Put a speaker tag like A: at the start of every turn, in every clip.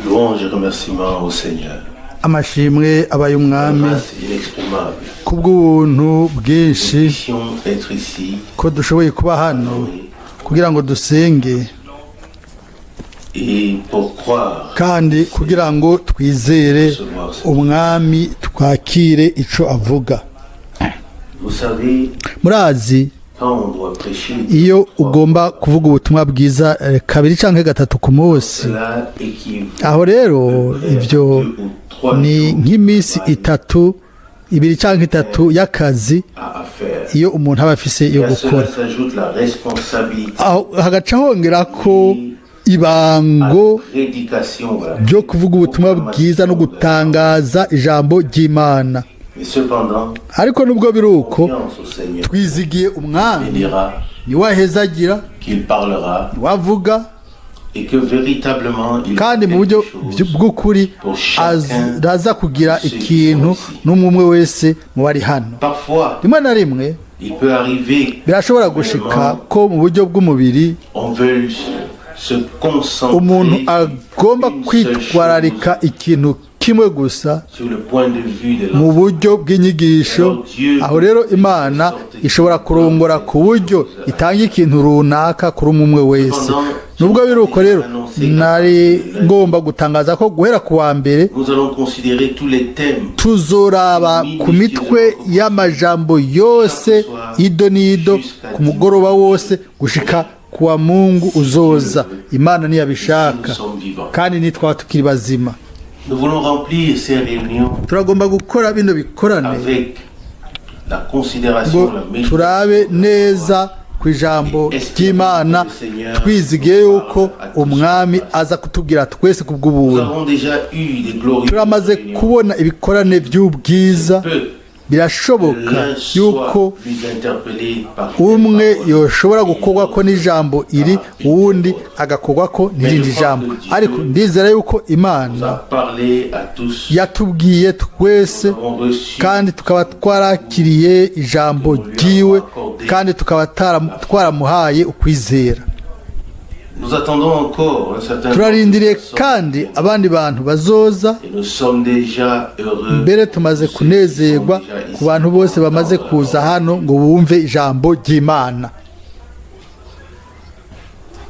A: Louange et remerciements au Seigneur.
B: Amashimwe abaye Umwami
A: Grâce inexprimable.
B: kubw'ubuntu bwinshi
A: Nous puissions être ici
B: ko dushoboye kuba hano kugira ngo dusenge
A: et pour croire
B: kandi kugira ngo twizere Umwami, twakire ico avuga.
A: Vous savez,
B: Murazi,
A: quand on doit prêcher,
B: iyo ugomba kuvuga ubutumwa bwiza kabiri canke gatatu ku munsi,
A: cela équivaut
B: aho rero ivyo ni nk'iminsi 3, 2 canke 3 y'akazi
A: à faire.
B: iyo umuntu aba afise yo
A: Et à
B: gukora.
A: cela s'ajoute la responsabilité
B: Aho hagaca hongera ko ibango
A: à la prédication, voilà.
B: ryo kuvuga ubutumwa bwiza no gutangaza ijambo ry'Imana.
A: Mais cependant,
B: Ariko nubwo biri uko,
A: confiance au Seigneur
B: twizigiye Umwami,
A: bénira,
B: niwe ahezagira,
A: qu'il parlera
B: niwe avuga,
A: et que véritablement il
B: kandi mu buryo
A: quelque chose
B: bw'ukuri araza kugira ikintu n'umwe umwe wese mu bari hano.
A: Parfois,
B: Rimwe na rimwe
A: il peut arriver
B: birashobora gushika ko mu buryo bw'umubiri
A: on veut se concentrer
B: umuntu agomba
A: une seule
B: kwitwararika ikintu kimwe gusa
A: chose sur le point de vue de
B: mu buryo bw'inyigisho. Aho rero Imana ishobora kurongora ku buryo itanga ikintu runaka kuri umwe umwe wese. Nubwo biri uko rero, nari ngomba gutangaza ko guhera ku wa mbere
A: Nous allons considérer tous les thèmes
B: tuzoraba ku mitwe y'amajambo yose ido n'ido ku mugoroba wose gushika ku wa Mungu uzoza, Imana niyabishaka
A: nous sommes vivants.
B: kandi nitwaba tukiri bazima.
A: Nous voulons remplir ces réunions
B: Turagomba gukora bino bikorane
A: avec la considération,
B: ngo
A: la méditation
B: turabe neza ku ijambo ry'Imana, twizigiye yuko Umwami aza kutubwira twese ku
A: Nous
B: bw'ubuntu.
A: avons déjà eu des glorieux
B: Turamaze
A: réunions.
B: kubona ibikorane by'ubwiza.
A: Peu
B: Birashoboka
A: l'un
B: yuko
A: soit plus interpellé par
B: umwe yoshobora gukorwa ko n'ijambo iri, uwundi agakorwa ko n'irindi jambo, ariko ndizera yuko Imana
A: a parlé à tous.
B: yatubwiye twese,
A: Nous avons reçu
B: kandi tukaba twarakiriye ijambo ryiwe, kandi tukaba twaramuhaye ukwizera.
A: Nous attendons encore un certain
B: Turarindiriye
A: nombre de personnes.
B: kandi abandi bantu bazoza.
A: Et nous sommes déjà heureux.
B: Mbere tumaze kunezerwa ku bantu bose bamaze kuza hano ngo bumve ijambo ry'Imana.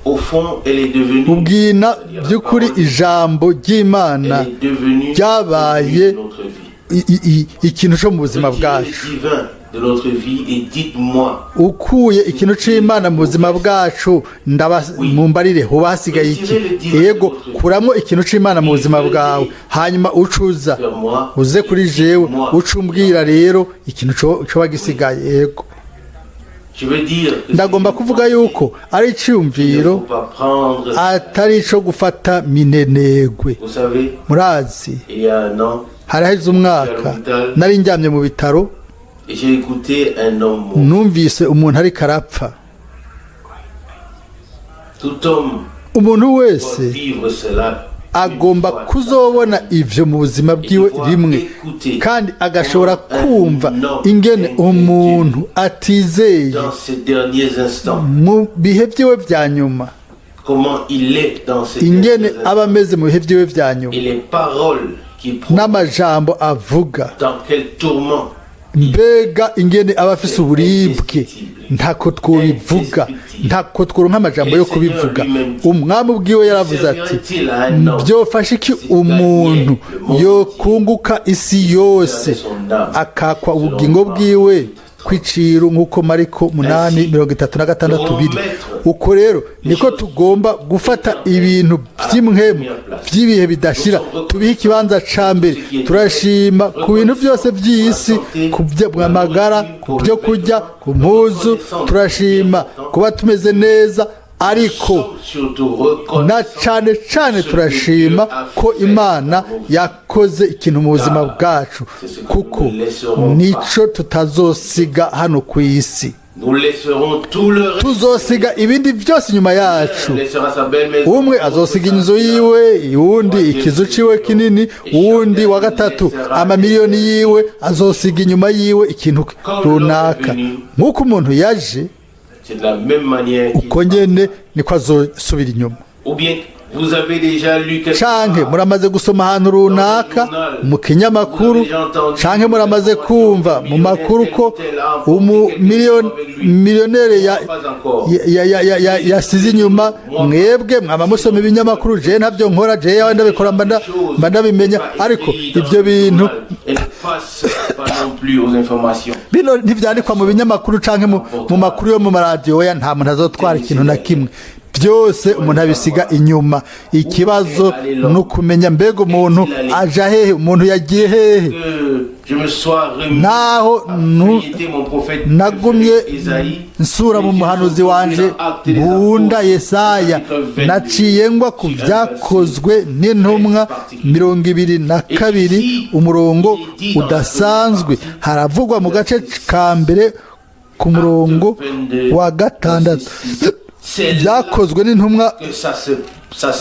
A: Au fond, elle est devenue,
B: Ubwina by'ukuri, ijambo ry'Imana
A: elle est devenue
B: ryabaye
A: notre vie.
B: ikintu cyo mu buzima
A: Retirez
B: bwacu.
A: le divin de notre vie et dites-moi,
B: Ukuye ikintu c'Imana mu buzima bwacu, ndaba mumbarire, hoba hasigaye iki? Yego, kuramo ikintu c'Imana mu buzima bwawe, hanyuma ucuza
A: vers moi.
B: uze kuri jewe, uca umbwira rero ikintu coba gisigaye. Yego.
A: Je veux dire que
B: Ndagomba kuvuga yuko ari iciyumviro
A: il ne faut pas prendre.
B: atari ico gufata minenegwe.
A: Vous savez,
B: Murazi,
A: il y a un an,
B: haraheze umwaka nari njyamye mu bitaro,
A: et j'ai écouté un homme mourir.
B: numvise umuntu ariko arapfa.
A: Tout homme
B: Umuntu
A: doit
B: wese
A: vivre cela
B: agomba kuzobona ivyo mu buzima bwiwe rimwe, kandi agashobora kumva ingene umuntu atizeye
A: dans ces derniers instants.
B: mu bihe vyiwe vya nyuma,
A: Comment il est dans ces
B: ingene
A: derniers instants.
B: aba ameze mu bihe vyiwe vya nyuma
A: Et les paroles qu'il prononce.
B: n'amajambo avuga.
A: Dans quel tourment.
B: Mbega ingene aba afise uburibwe, ntako twobivuga, ntako tworonka amajambo yo kubivuga. Umwami ubwiwe yaravuze ati: "Byofasha iki umuntu yokunguka isi yose akakwa ubugingo bwiwe kwiciru?" Nk'uko Mariko 8:36 biri. Uko rero niko tugomba gufata ibintu by'impwemu by'ibihe bidashira, tubihe ikibanza ca mbere. Turashima ku bintu byose by'isi, ku by'amagara, ku byo kurya, ku mpuzu, turashima kuba tumeze neza, ariko na cane cane turashima ko Imana yakoze ikintu mu buzima bwacu, kuko nico tutazosiga hano ku isi.
A: Nous laisserons tout le reste.
B: Tuzosiga ibindi byose inyuma yacu.
A: Laissera sa belle maison.
B: Umwe azosiga inzu yiwe, uwundi ikizu ciwe kinini, uwundi wa gatatu amamiliyoni yiwe, azosiga inyuma yiwe ikintu runaka. Nk'uko umuntu yaje,
A: C'est de la même manière qu'il
B: uko nyene niko azosubira inyuma.
A: Ou bien Vous avez déjà lu quelque
B: Canke
A: part.
B: muramaze gusoma ahantu runaka mu kinyamakuru, canke muramaze kumva mu makuru ko umumiliyoneri yasize inyuma. Mwebwe mwaba musoma ibinyamakuru, jewe ntabyo nkora, jewe ndabikora mba ndabimenya, ariko ibyo bintu
A: Elle ne passe pas non plus aux informations.
B: bino ntivyandikwa mu binyamakuru canke mu makuru yo mu maradiyo. Oya, nta muntu azotwara ikintu na kimwe, byose umuntu abisiga inyuma. Ikibazo ni ukumenya mbega umuntu aja hehe, umuntu yagiye hehe?
A: Que je me sois remis
B: Naho
A: à feuilleter mon prophète
B: nagumye
A: Esaïe,
B: nsura mu muhanuzi wanje nkunda Yesaya, naciye ngwa ku Byakozwe n'Intumwa 22, umurongo udasanzwe. Haravugwa mu gace ka mbere ku murongo wa 6, Byakozwe n'Intumwa
A: que ça se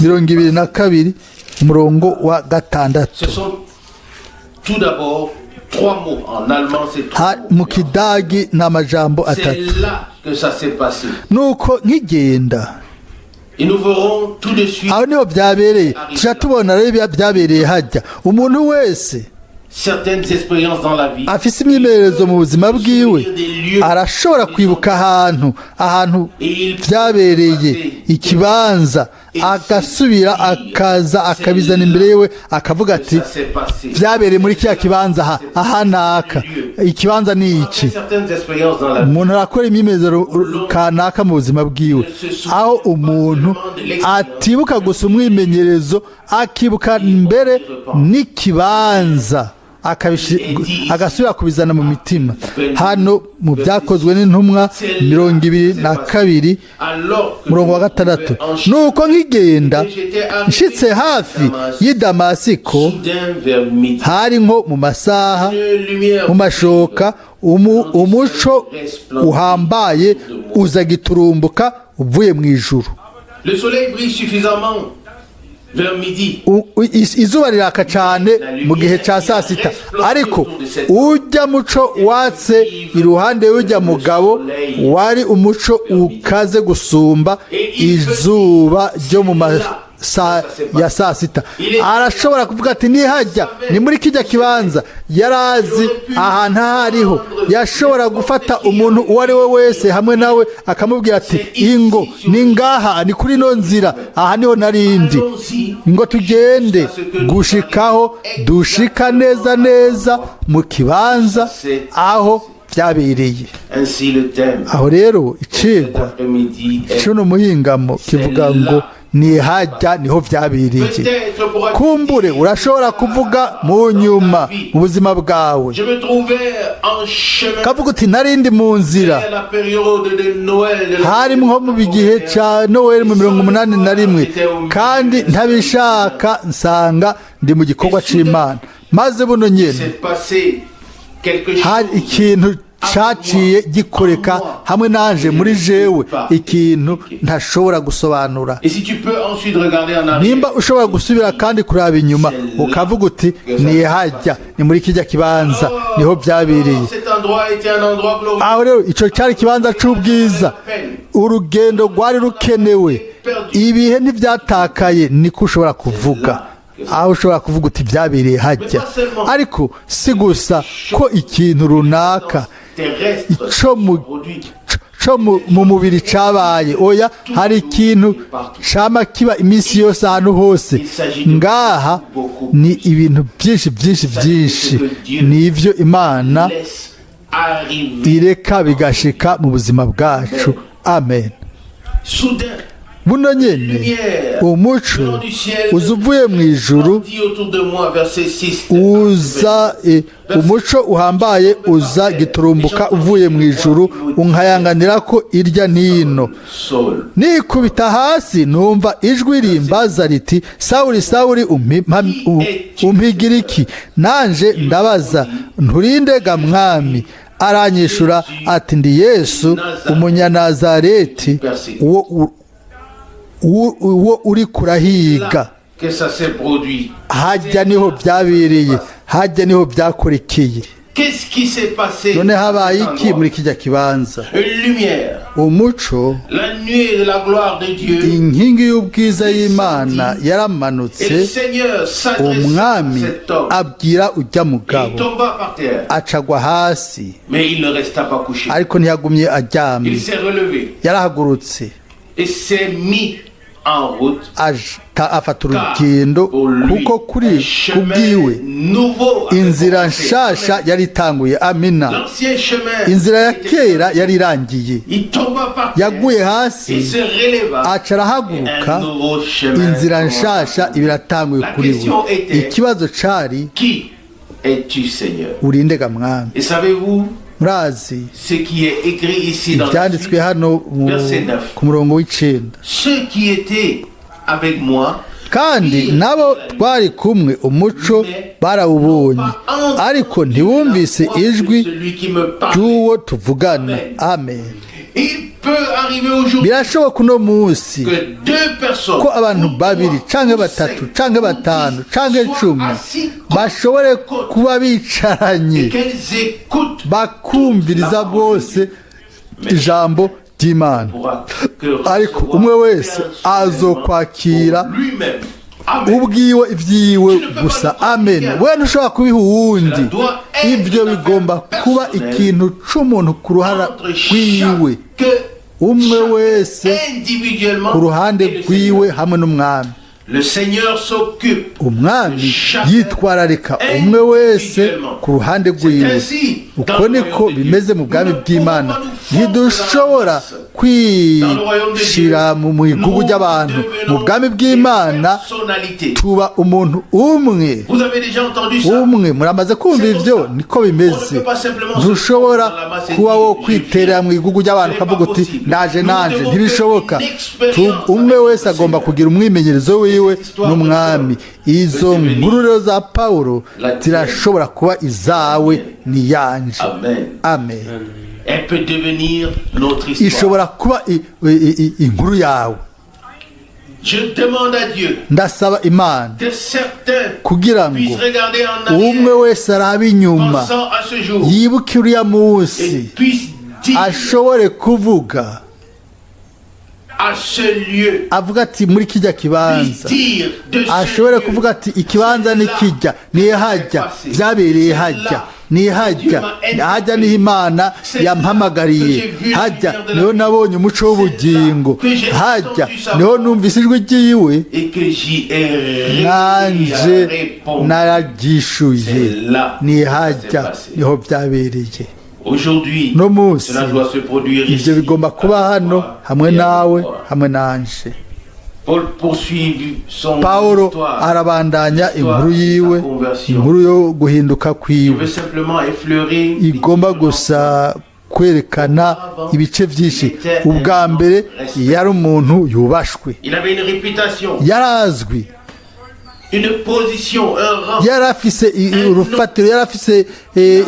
B: 22, umurongo wa 6.
A: Ce sont tout d'abord trois mots. En allemand, c'est trois mots.
B: Mu Kidagi ni amajambo
A: C'est
B: atatu.
A: là que ça s'est passé.
B: Nuko nkigenda,
A: Et nous verrons tout de suite
B: aho niho byabereye. Tuca tubona rero byabereye hajya. Umuntu wese
A: certaines expériences dans la vie.
B: afise imyimenyerezo mu buzima bwiwe arashobora kwibuka ahantu byabereye, ikibanza, agasubira akaza akabizana imbere yiwe, akavuga ati:
A: Ça s'est passé.
B: "Byabereye muri kiriya kibanza, aha aha naka, ikibanza ni iki."
A: Certaines expériences dans la vie.
B: Umuntu arakora imyimenyerezo kanaka mu buzima bwiwe, aho umuntu atibuka gusa umwimenyerezo, akibuka mbere n'ikibanza, agasubira kubizana mu mitima. Hano mu Byakozwe n'Intumwa 22,
A: Alors que
B: murongo wa 6: "Nuko nkigenda, nshitse hafi y'i Damasiko,
A: soudain vers midi,
B: hari nko mu masaha
A: une lumière
B: mu mashoka, umuco uhambaye uza giturumbuka uvuye mu ijuru."
A: Le soleil brille suffisamment vers midi.
B: Izuba riraka cyane mu gihe cya saa sita, ariko ujya muco watse iruhande y'ujya mugabo wari umuco ukaze gusumba izuba ryo mu masaha ya saa sita. Arashobora kuvuga ati: "Nihajya, ni muri kijya kibanza." Yarazi ahantu aho ariho. Yashobora gufata umuntu uwo ari we wese hamwe nawe, akamubwira ati: "Ingo, ni ngaha, ni kuri ino nzira, aha niho narindi,
A: Allons-y.
B: ngo tugende gushikaho dushika neza neza mu kibanza aho byabereye."
A: Ainsi, le thème
B: Aho rero
A: cet
B: icigwa
A: après-midi est
B: cuno muhingamo kivuga ngo: "Nihajya niho byabereye."
A: Peut-être pourras-tu
B: Kumbure
A: dire,
B: urashobora kuvuga mu nyuma mu buzima bwawe,
A: je me trouvais en chemin
B: kavuga uti: "Narindi mu nzira."
A: à la période de Noël de la
B: Hari nko mu gihe cya Noweli mu 81, kandi ntabishaka nsanga ndi mu gikorwa c'Imana. Maze buno nyene
A: s'est passé quelque chose
B: hari ikintu caciye gikoreka hamwe nanje, muri jewe, ikintu ntashobora gusobanura.
A: Et si tu peux ensuite regarder en arrière,
B: Nimba ushobora gusubira kandi kuraba inyuma, ukavuga uti: "Nihajya, ni muri kijya kibanza niho byabereye."
A: cet endroit était un endroit glorieux.
B: Aho rero ico cyari ikibanza c'ubwiza, urugendo rwari rukenewe, ibihe ntibyatakaye. Niko ushobora kuvuga, aho ushobora kuvuga uti: "Byabereye hajya." Ariko si gusa ko ikintu runaka
A: Terrestre
B: ico mu
A: produit.
B: co mu mubiri cabaye, oya, hari ikintu cama kiba iminsi yose ahantu hose. Ngaha ni ibintu byinshi byinshi byinshi, ni ivyo Imana
A: Laisse arriver.
B: ireka bigashika mu buzima bwacu. Amen.
A: Soudain,
B: Buno nyene umuco uza uvuye mu ijuru,
A: dit autour de moi, verset 6.
B: uza umuco uhambaye uza giturumbuka uvuye mu ijuru, unkayanganira ko irya nino.
A: Saul.
B: Nikubita hasi, numva ijwi rimbaza riti: 'Sawuli, Sawuli, umpigira iki?' Nanje ndabaza nturindega Mwami?' Aranyishura ati: 'Ndi Yesu Umunyanazareti, uwo uri kurahiga.'"
A: Que ça s'est produit.
B: Hajya niho byabereye, hajya niho byakurikiye.
A: Qu'est-ce qui s'est passé
B: None habaye
A: à cet
B: iki
A: endroit?
B: muri kijya kibanza?
A: Une lumière.
B: Umuco,
A: La nuée de la gloire de Dieu.
B: inkingi y'ubwiza y'Imana yaramanutse.
A: Et le Seigneur s'adressa à
B: Umwami
A: cet homme.
B: abwira ujya
A: Il
B: mugabo,
A: tomba par terre,
B: acagwa hasi,
A: mais il ne resta pas couché.
B: Ariko ntiyagumye aryamye.
A: Il s'est relevé
B: Yarahagurutse,
A: et s'est mis en route.
B: Afata
A: Car
B: urugendo,
A: pour lui,
B: kuko
A: un
B: kuri
A: chemin
B: kubwiwe
A: nouveau avait
B: inzira
A: commencé.
B: nshasha yari itanguye. Amina.
A: L'ancien chemin
B: Inzira ya
A: était
B: kera yari irangiye.
A: Il tomba par terre
B: Yaguye
A: et
B: hasi,
A: se releva.
B: aca arahaguruka.
A: Un nouveau chemin
B: Inzira
A: commença.
B: nshasha iba iratanguye
A: La
B: kuri we.
A: question était,
B: Ikibazo cari:
A: Qui es-tu, Seigneur?
B: Urindega, Mwami?
A: Et savez-vous
B: Murazi
A: ce qui est écrit ici dans la
B: ibyanditswe
A: suite?
B: hano
A: Verset 9.
B: ku murongo w'9?
A: Ceux qui étaient avec moi
B: Kandi nabo twari kumwe umuco barawubonye, ariko ntibumvise ijwi
A: celui qui me parlait.
B: ry'uwo tuvugana. Amen.
A: Il peut arriver aujourd'hui
B: Birashoboka uno munsi
A: que deux personnes,
B: ko abantu
A: ou
B: babiri
A: trois,
B: canke
A: ou
B: batatu
A: cinq,
B: canke
A: ou
B: batanu
A: 10
B: canke
A: soient
B: 10
A: assis
B: bashobore kuba
A: et
B: bicaranye,
A: qu'elles écoutent
B: bakumviriza bose ijambo ry'Imana,
A: pourra que
B: ariko
A: recevoir
B: umwe wese
A: personnellement
B: azokwakira
A: pour lui-même. Amen.
B: ubwiwe ibyiwe gusa. Amen. We ntushobora kubiha uwundi. Ibyo bigomba kuba ikintu c'umuntu ku ruhara
A: Entre
B: rwiwe,
A: chaque,
B: umwe
A: chacun
B: wese
A: individuellement
B: ku ruhande
A: et le
B: rwiwe
A: Seigneur.
B: hamwe n'Umwami.
A: Le Seigneur s'occupe
B: Umwami yitwararika umwe wese ku ruhande rwiwe. Uko niko bimeze mu bwami bw'Imana. Ntidushobora kwishira mu igugu ry'abantu. Mu bwami bw'Imana
A: personnalité.
B: tuba umuntu umwe.
A: Vous avez déjà entendu ça?
B: Umwe. Muramaze kumva ivyo? Niko bimeze. Ntushobora kuba wo kwiterera mu igugu ry'abantu ukavuga uti: "Ndaje nanje." Ntibishoboka. Umwe wese agomba kugira umwimenyerezo wiwe n'Umwami. Izo nkuru rero za Pawulo zirashobora kuba izawe n'iyanje.
A: Amen.
B: Amen.
A: Elle peut devenir notre histoire.
B: Ishobora kuba inkuru yawe.
A: Je demande à Dieu
B: Ndasaba Imana
A: que certains
B: kugira ngo
A: puissent regarder en
B: umwe
A: arrière,
B: wese arabe inyuma,
A: pensant à ce jour,
B: yibuke uriya munsi,
A: et puissent dire
B: ashobore kuvuga
A: à ce lieu,
B: avuga ati: "Muri kijya
A: puissent
B: kibanza",
A: dire de ce
B: ashobore
A: lieu,
B: kuvuga ati: "Ikibanza ni kijya, nihajya byabereye, hajya nihajya, hajya niho Imana yampamagariye, hajya niho nabonye umuco w'ubugingo, hajya niho numvise ijwi ry'iwe,
A: et que j'y ai
B: nanje
A: répondu.
B: nararyishuye, nihajya niho byabereye."
A: Aujourd'hui,
B: No munsi
A: cela doit se produire
B: ivyo
A: ici,
B: bigomba kuba
A: avec
B: hano
A: toi
B: hamwe
A: et avec
B: nawe,
A: moi.
B: hamwe nanje.
A: Paul poursuit son
B: Pawulo
A: histoire.
B: arabandanya inkuru yiwe, inkuru yo guhinduka
A: Je
B: kwiwe.
A: veux simplement effleurer les
B: Igomba
A: différents
B: gusa kwerekana ibice byinshi. Ubwa mbere yari umuntu yubashwe.
A: Il avait une réputation,
B: Yarazwi.
A: Une position, un rang.
B: Yari afise urufatiro, yari afise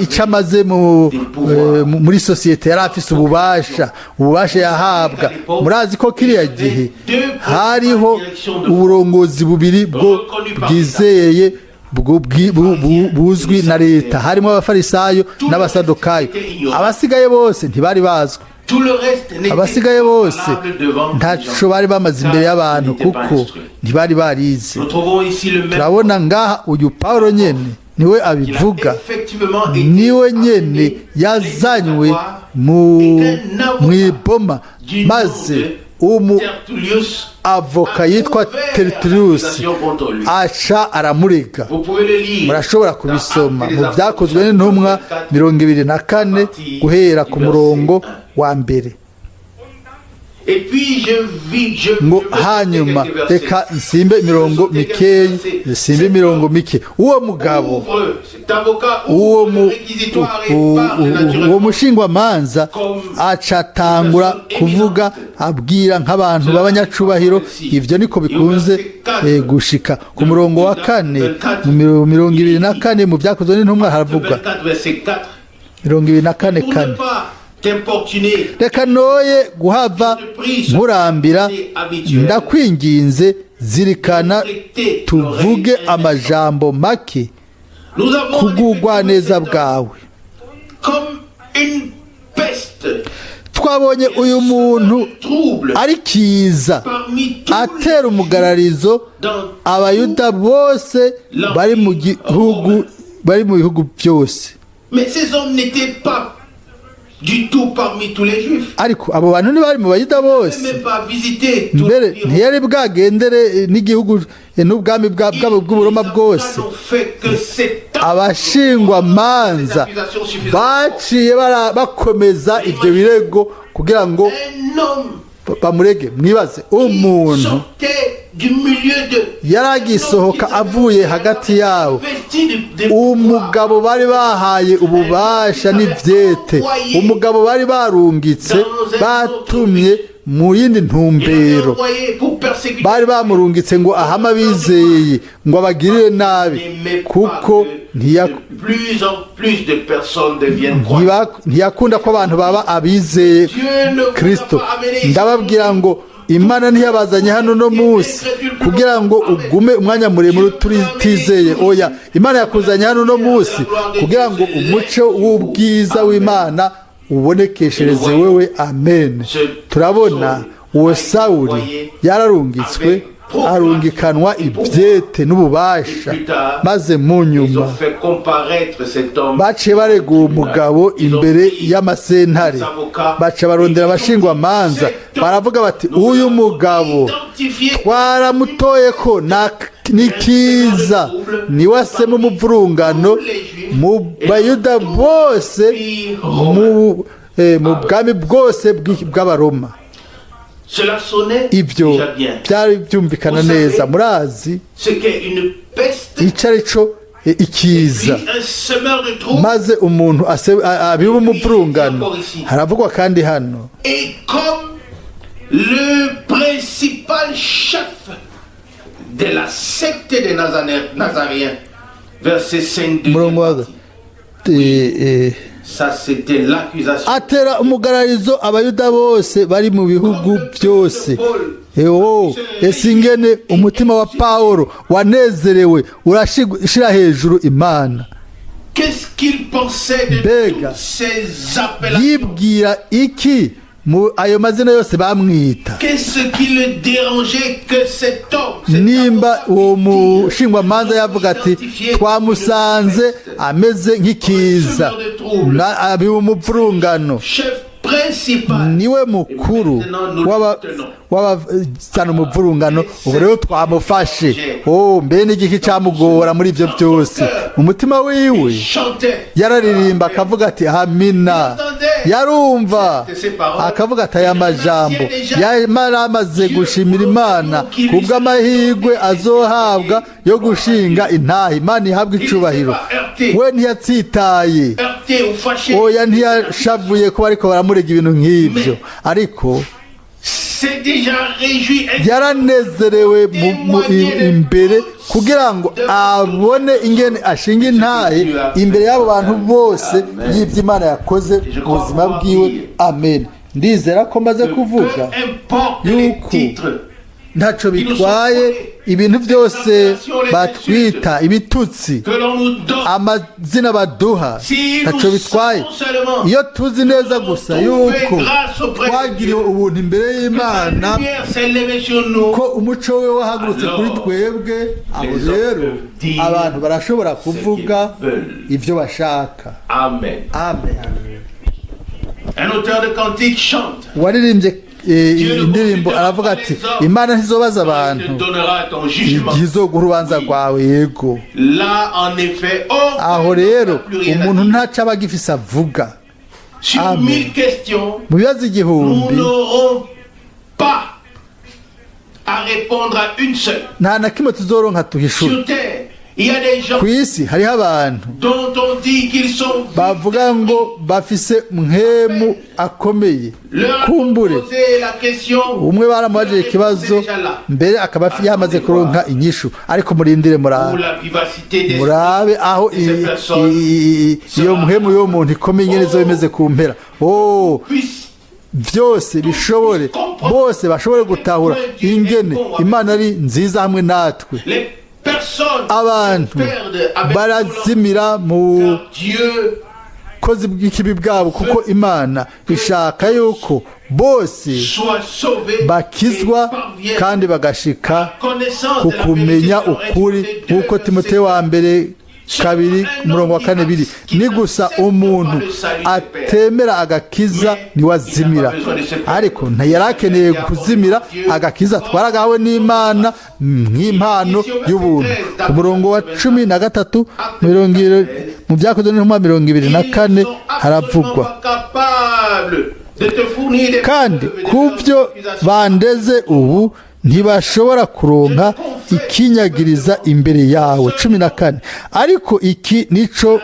B: icyo amaze muri sosiyete, yari afise ububasha, ububasha yahabwa. Murazi ko kiriya gihe hariho uburongozi bubiri bwo bwizeye buzwi na leta, harimo Abafarisayo n'Abasadukayo. Abasigaye bose ntibari bazwi.
A: Tout le reste n'était
B: Abasigaye
A: pas
B: bose
A: valable devant les
B: ntaco
A: gens.
B: bari bamaze imbere y'abantu, kuko ntibari barize.
A: Nous trouvons ici le même
B: Turabona ngaha uyu Pawulo nyene niwe
A: qu'il a
B: abivuga,
A: effectivement été
B: niwe nyene
A: amené
B: yazanywe mu iboma,
A: du nom
B: maze
A: de
B: umu
A: Tertullus
B: avoka
A: a
B: yitwa
A: ouvert
B: Tertullus
A: l'accusation contre lui.
B: aca aramurega.
A: Vous pouvez le lire
B: Murashobora
A: dans
B: kubisoma
A: Actes des
B: mu
A: Apôtres,
B: Byakozwe n'Intumwa
A: chapitre
B: 24, guhera ku murongo wa 1.
A: Et puis je vis, je,
B: Ngo
A: je veux
B: hanyuma
A: sauter quelques versets.
B: reka nsimbe imirongo mikeyi, nsimbe imirongo mike. Uwo mugabo,
A: Ouvre, cet avocat
B: uwo
A: ouvre
B: mu
A: le réquisitoire et parle
B: uwo
A: naturellement.
B: mushingwamanza aca atangura kuvuga, abwira nk'abantu b'abanyacubahiro. Ibyo niko bikunze gushika. Ku murongo wa 4, mu 24 mu Byakozwe n'Intumwa haravuga,
A: 24, verset 4.
B: 24
A: Pour
B: 4:
A: ne pas t'importuner,
B: "Reka noye guhava nkurambira, ndakwinginze zirikana tuvuge amajambo make
A: nous avons
B: kubw'ubugwaneza
A: en effet
B: bwawe."
A: comme une peste.
B: Twabonye uyu muntu
A: Trouble
B: ari kiza
A: parmi tous
B: atera umugararizo
A: dans
B: Abayuda bose bari mu gihugu, bari mu bihugu byose.
A: Mais ces hommes n'étaient pas du tout parmi tous les Juifs.
B: Ariko abo bantu ntibari mu Bayuda bose.
A: Ils n'avaient même pas visité tout
B: Mbere
A: l'Empire.
B: ntiyari bwagendere n'igihugu n'ubwami bwabo bw'Uburoma
A: Les
B: bwose.
A: avocats n'ont fait que s'étendre
B: Abashingwamanza
A: ces accusations suffisamment
B: baciye bakomeza ibyo birego kugira ngo
A: fortes. Un homme
B: bamurege. Mwibaze umuntu
A: sortait du milieu de
B: yaragisohoka avuye hagati yabo,
A: vesti de
B: umugabo bari bahaye ububasha n'ibyete, umugabo bari barungitse, batumye mu yindi ntumbero.
A: Envoyé pour persécuter.
B: Bari bamurungitse ngo ahame abizeye, ngo abagirire nabi,
A: N'aimait pas
B: kuko
A: que de plus en plus de personnes deviennent croyantes.
B: ntiyakunda ko abantu baba abizeye
A: Dieu ne vous
B: Kristo.
A: a pas amené ici.
B: Ndababwira ngo Imana ntiyabazanye hano no munsi kugira ngo ugume umwanya muremure utizeye. Oya, Imana yakuzanye hano no munsi kugira ngo umuco w'ubwiza w'Imana ubonekeshereze wewe. Amen. Turabona uwo Sawuli yararungitswe, arungikanwa ibyete n'ububasha, maze mu
A: Ils
B: nyuma
A: ont fait comparaître cet homme.
B: baciye barega uwo mugabo imbere y'amasentare, baca barondera abashingwamanza, baravuga bati: "Uyu mugabo
A: Identifié
B: twaramutoye ko ni kiza, niwe asema umuvurungano mu Bayuda bose, mu bwami bwose bw'Abaroma."
A: Cela sonnait
B: Ibyo
A: déjà bien.
B: byari byumvikana neza. Murazi
A: Ce qu'est une peste,
B: icyo ari cyo ikiza,
A: puis un semeur de troubles,
B: maze umuntu abiba umuvurungano. Haravugwa kandi hano
A: et comme le principal chef de la secte des Nazaréens. Verset 5
B: umurongo wa
A: Ça, c'était l'accusation.
B: Atera umugararizo Abayuda bose bari mu bihugu byose. Ewo, ese ingene umutima wa Pawulo wanezerewe, urashira hejuru Imana!
A: Qu'est-ce qu'il pensait de
B: Mbega
A: toutes ces appellations?
B: yibwira iki mu ayo mazina yose bamwita?
A: Qu'est-ce qui le dérangeait que cet homme, cet
B: Nimba
A: avocat
B: uwo
A: puisse dire,
B: mushingwamanza yavuga ati: "Twamusanze ameze nk'ikiza, abiba umuvurungano,
A: chef principal,
B: niwe mukuru w'abazana umuvurungano, ubu rero twamufashe." Oh, mbe n'igiki camugora muri ibyo byose? Mu mutima wiwe
A: chantait.
B: yararirimba akavuga ati: "Amina." Yarumva akavuga ati aya majambo, yari amaze gushimira Imana kubw'amahirwe azohabwa yo gushinga intahe. Imana ihabwa icubahiro. We ntiyatsitaye.
A: Heurté ou fâché.
B: Oya, ntiyashavuye kuba ariko baramurega ibintu nk'ibyo, ariko
A: S'est déjà réjoui.
B: yaranezerewe imbere kugira ngo abone ingene ashinga intahe imbere y'abo bantu bose y'ibyo Imana yakoze mu buzima bwiwe. Amen. Ndizera ko maze kuvuga
A: Peu importe les
B: yuko
A: titres,
B: ntacyo bitwaye ibintu byose batwita, ibitutsi,
A: que l'on nous donne,
B: amazina baduha,
A: si
B: ntacyo
A: nous
B: bitwaye
A: savons seulement
B: iyo tuzi neza gusa yuko twagiriwe ubuntu imbere
A: que sa
B: y'Imana,
A: lumière s'est levée sur nous,
B: ko umuco we wahagurutse kuri twebwe. Aho rero abantu barashobora kuvuga ibyo bashaka.
A: Amen.
B: Amen.
A: Un auteur de cantique chante.
B: Uwaririmbye indirimbo aravuga ati: "Imana ntizobaza
A: Il
B: abantu
A: te donnera ton jugement.
B: igihe izoguha urubanza rwawe." Yego.
A: Là, en effet, oh,
B: Aho rero
A: plus rien à
B: umuntu
A: dire.
B: ntaco aba agifise avuga.
A: Sur
B: Amen.
A: 1000 questions,
B: Mu bibazo
A: nous
B: 1000,
A: n'aurons pas à répondre à une seule.
B: nta na kimwe tuzoronka tuhishura.
A: Sur terre, il y a des gens
B: Ku isi hariho abantu
A: dont on dit qu'ils sont
B: bavuga ngo bafise mpwemu akomeye.
A: Leur a
B: Kumbure
A: posé la question.
B: umwe baramubajije ikibazo mbere, akaba yamaze kuronka inyishu. Ariko murindire,
A: Où
B: murabe,
A: la vivacité des
B: murabe aho iyo mpwemu y'uwo muntu ikomeye ingene izoba imeze ku mpera. Oh,
A: puisse
B: byose bishobore, bose bashobore gutahura ingene Imana ari nziza hamwe natwe.
A: Les personnes
B: Abantu
A: se perdent avec
B: barazimira mu
A: car Dieu
B: bukozi bw'ikibi bwabo, kuko Imana ishaka yuko bose
A: Soient sauvés
B: bakizwa
A: et parviennent
B: kandi bagashika
A: connaissance
B: ku
A: de la
B: kumenya
A: vérité selon
B: ukuri,
A: 1 Timothée
B: nk'uko
A: 2,
B: Timoteyo wa mbere 2 umurongo wa 4 biri. Ni gusa umuntu atemera agakiza niwe azimira, ariko ntiyari akeneye kuzimira. Agakiza twaragahawe n'Imana nk'impano y'ubuntu. Ku murongo wa 13 mu Byakozwe n'Intumwa 24
A: Ils sont
B: haravugwa:
A: absolument pas capables de te fournir des
B: Kandi
A: preuves et des
B: ku byo
A: accusations.
B: bandeze ubu ntibashobora kuronka ikinyagiriza imbere yawe. 14. Ariko iki nico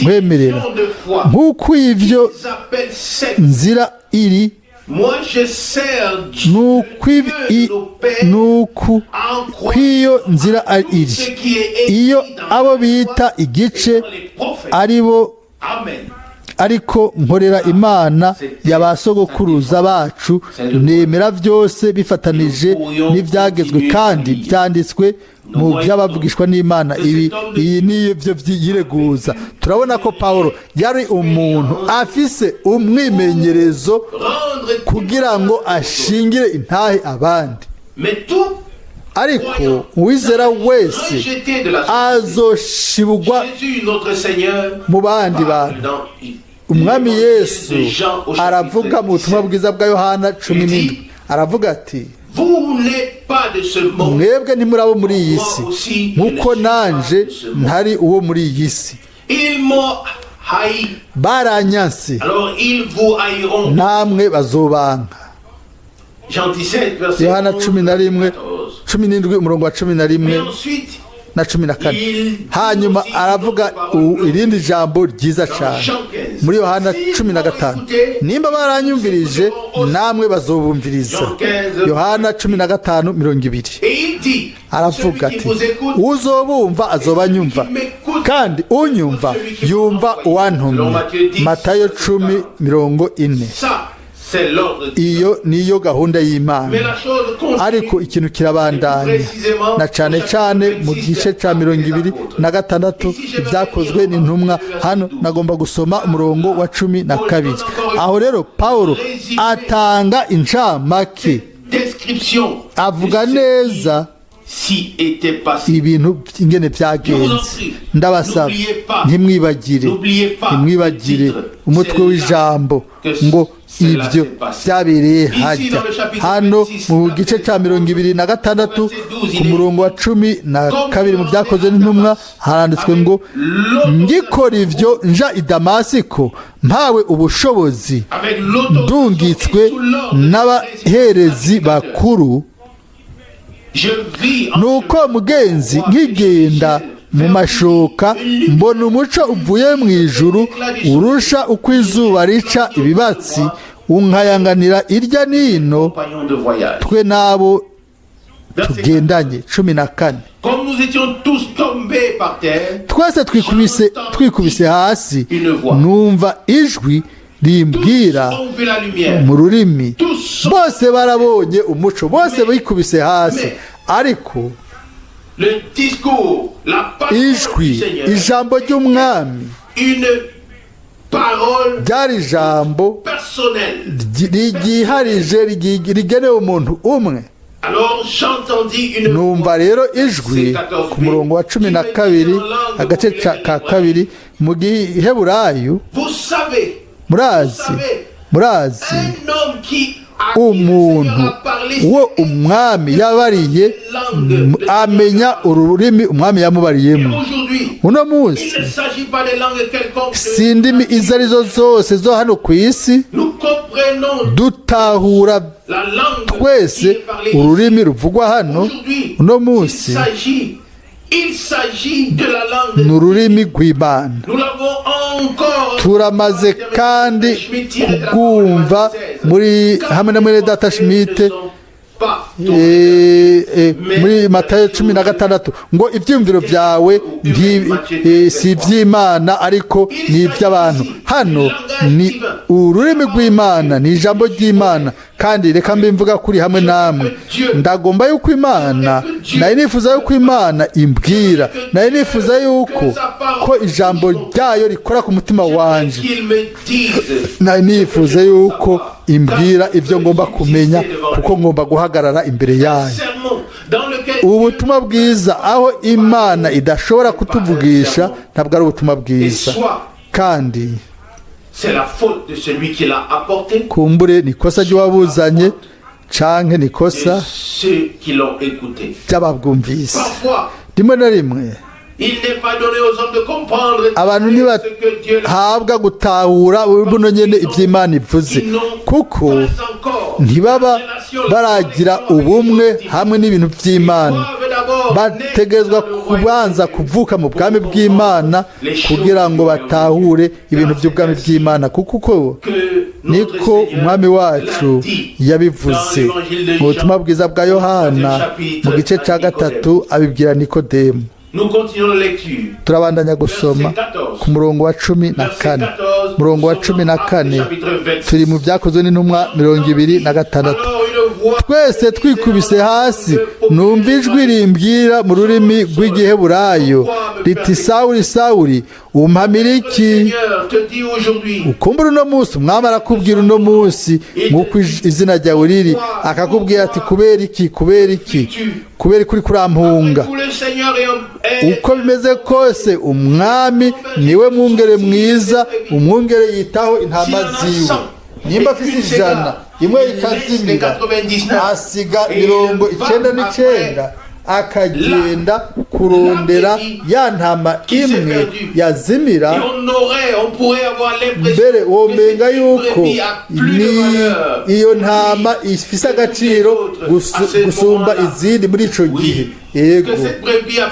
B: nkwemerera,
A: De foi.
B: nk'uko ivyo
A: Ils appellent secte.
B: nzira iri,
A: Moi, je sers Dieu,
B: nuko
A: nos pères,
B: nuku
A: en croyant
B: kw'iyo nzira ari iri
A: ce qui est écrit
B: iyo
A: dans
B: abo bita igice
A: les prophètes.
B: ari bo.
A: Amen.
B: Ariko nkorera Imana ya ba sogokuruza bacu, nemera byose bifatanije n'ibyagezwe kandi byanditswe mu by'abavugishwa n'Imana. Ibi iyi niyo byo byireguza. Turabona ko Pawulo yari umuntu afise umwimenyerezo
A: Rendre
B: kugira ngo ashingire intahe abandi.
A: Mais tout
B: Ariko uwizera wese
A: rejeté de la société.
B: azoshibugwa
A: Jésus, notre Seigneur,
B: mu bandi bantu.
A: dans
B: Umwami Yesu
A: de Jean au
B: aravuga mu butumwa bwiza bwa Yohana 17, aravuga ati:
A: Vous n'êtes pas de ce monde.
B: Mwebwe ntimurabo muri iyi si, nk'uko nanje ntari uwo muri iyi si.
A: Ils m'ont haï.
B: Baranyanse,
A: Alors ils vous haïront.
B: namwe bazobanka.
A: Jean 17, verset
B: Yohana
A: 11,
B: 11,
A: 14.
B: 17 umurongo wa 11
A: Mais ensuite,
B: na 14. Hanyuma aravuga irindi jambo ryiza cyane muri Yohana 15: Nimba baranyumvirije, namwe bazobumviriza. Yohana 15 20.
A: Et il dit,
B: Aravuga
A: celui qui
B: ati:
A: vous écoute,
B: Uzobumva azoba anyumva, kandi unyumva yumva uwantumye. Matayo 10:40.
A: Ça, c'est l'ordre de Dieu.
B: Iyo niyo gahunda y'Imana.
A: Mais la chose continue.
B: Ariko ikintu kirabandanya, na cane cane mu gice ca 26 Ibyakozwe n'Intumwa. Hano nagomba gusoma umurongo wa 12. Aho rero Pawulo atanga incamake,
A: Description
B: avuga
A: de ce
B: neza
A: qui s'y était passé.
B: ibintu ingene byagenze. Ndabasaba, ntimwibagire, ntimwibagire umutwe w'ijambo ngo ibyo byabereye hajya. Hano mu gice cya 26 ku murongo wa 12 mu Byakozwe n'Intumwa haranditswe ngo: Ngikora ibyo nja i Damasiko mpawe ubushobozi,
A: Avec l'autorisation
B: ndungitswe
A: et sous l'ordre
B: n'abaherezi bakuru,
A: je vis en
B: Nuko mugenzi, nkigenda mu mashoka, mbona umuco uvuye mu ijuru urusha uko izuba rica ibibatsi, unkayanganira irya nino
A: compagnon de voyage.
B: twe n'abo
A: Verset
B: tugendanye. 14.
A: Comme nous étions tous tombés par terre,
B: Twese twikubise hasi, numva ijwi rimbwira
A: tous ont vu la lumière.
B: mu rurimi.
A: Tous sont
B: Bose barabonye umuco, bose bikubise hasi, ariko
A: le discours, la parole du
B: ijwi,
A: Seigneur,
B: ijambo ry'Umwami
A: une parole
B: ryari ijambo
A: personnelle.
B: ryiharije, rigenewe umuntu umwe.
A: Alors j'entendis une
B: Numva rero ijwi ku murongo wa 12 agace ka kabiri mu Giheburayo.
A: Vous savez,
B: Murazi, murazi,
A: un homme qui à qui le
B: umuntu
A: Seigneur a parlé,
B: uwo Umwami yabariye amenya ururimi Umwami yamubariyemo.
A: Aujourd'hui,
B: Uno munsi
A: il ne s'agit pas des langues quelconques.
B: si indimi izo arizo zose zo hano ku isi.
A: Nous comprenons
B: Dutahura
A: la langue qui
B: twese
A: est parlée ici.
B: ururimi ruvugwa hano.
A: Aujourd'hui,
B: Uno
A: il
B: munsi
A: s'agit, il s'agit de la langue.
B: ni ururimi rw'Imana.
A: Nous l'avons encore
B: Turamaze kandi kubwumva muri hamwe na mwene data Schmidt.
A: pas ton
B: Muri Matayo 16 ngo ibyiyumviro byawe si iby'Imana, ariko ni iby'abantu. Hano ni ururimi rw'Imana, ni ijambo ry'Imana. Kandi reka mbimvuga kuri hamwe namwe, ndagomba yuko Imana, nari nifuza yuko Imana imbwira, nari nifuza yuko ko ijambo ryayo rikora ku mutima wanje,
A: qu'il me dise
B: nari nifuza yuko imbwira ibyo ngomba kumenya, kuko ngomba guhagarara imbere yayo.
A: Sermon dans lequel
B: Ubutumwa bwiza aho Imana idashobora kutuvugisha ntabwo ari ubutumwa bwiza. Kandi
A: c'est la faute de celui qui l'a apporté
B: kumbure ni ikosa ry'uwabuzanye canke ni ikosa
A: et ceux qui l'ont écouté.
B: ry'ababwumvise.
A: Parfois,
B: Rimwe na rimwe
A: il n'est pas donné aux hommes de comprendre
B: abantu
A: ce que Dieu leur
B: ntibahabwa gutahura buno nyene ivy'Imana ivuze, kuko ntibaba baragira ubumwe hamwe n'ibintu by'Imana. Bategerezwa kubanza kuvuka mu bwami bw'Imana kugira ngo batahure ibintu by'ubwami bw'Imana, kuko uko niko Umwami wacu yabivuze mu butumwa bwiza bwa Yohana mu gice cya 3, abibwira Nikodemu.
A: Nous continuons la lecture.
B: Turabandanya gusoma ku murongo wa 14. Murongo wa 14, turi mu Byakozwe n'Intumwa 26.
A: Alors une voix
B: Twese twikubise hasi, numva ijwi rimbwira mu rurimi rw'Igiheburayo riti: "Sawuli, Sawuli, umpamira iki?"
A: Seigneur te dit aujourd'hui,
B: Ukumbura uno munsi, Umwami arakubwira uno munsi nk'uko izina ryawe riri, akakubwira ati: "Kubera iki, kubera iki, kubera iki uri kurampunga?"
A: Tout le Seigneur est
B: Uko bimeze kose, Umwami niwe mwungere mwiza. Umwungere yitaho intama ziwe. Nimba afise 100, imwe ikazimira, asiga 99 akagenda kurondera ya ntama imwe yazimira.
A: Et on aurait, on pourrait avoir l'impression
B: Mbere womenga yuko
A: que
B: ni iyo ntama ifise agaciro gusumba izindi muri ico gihe. Yego,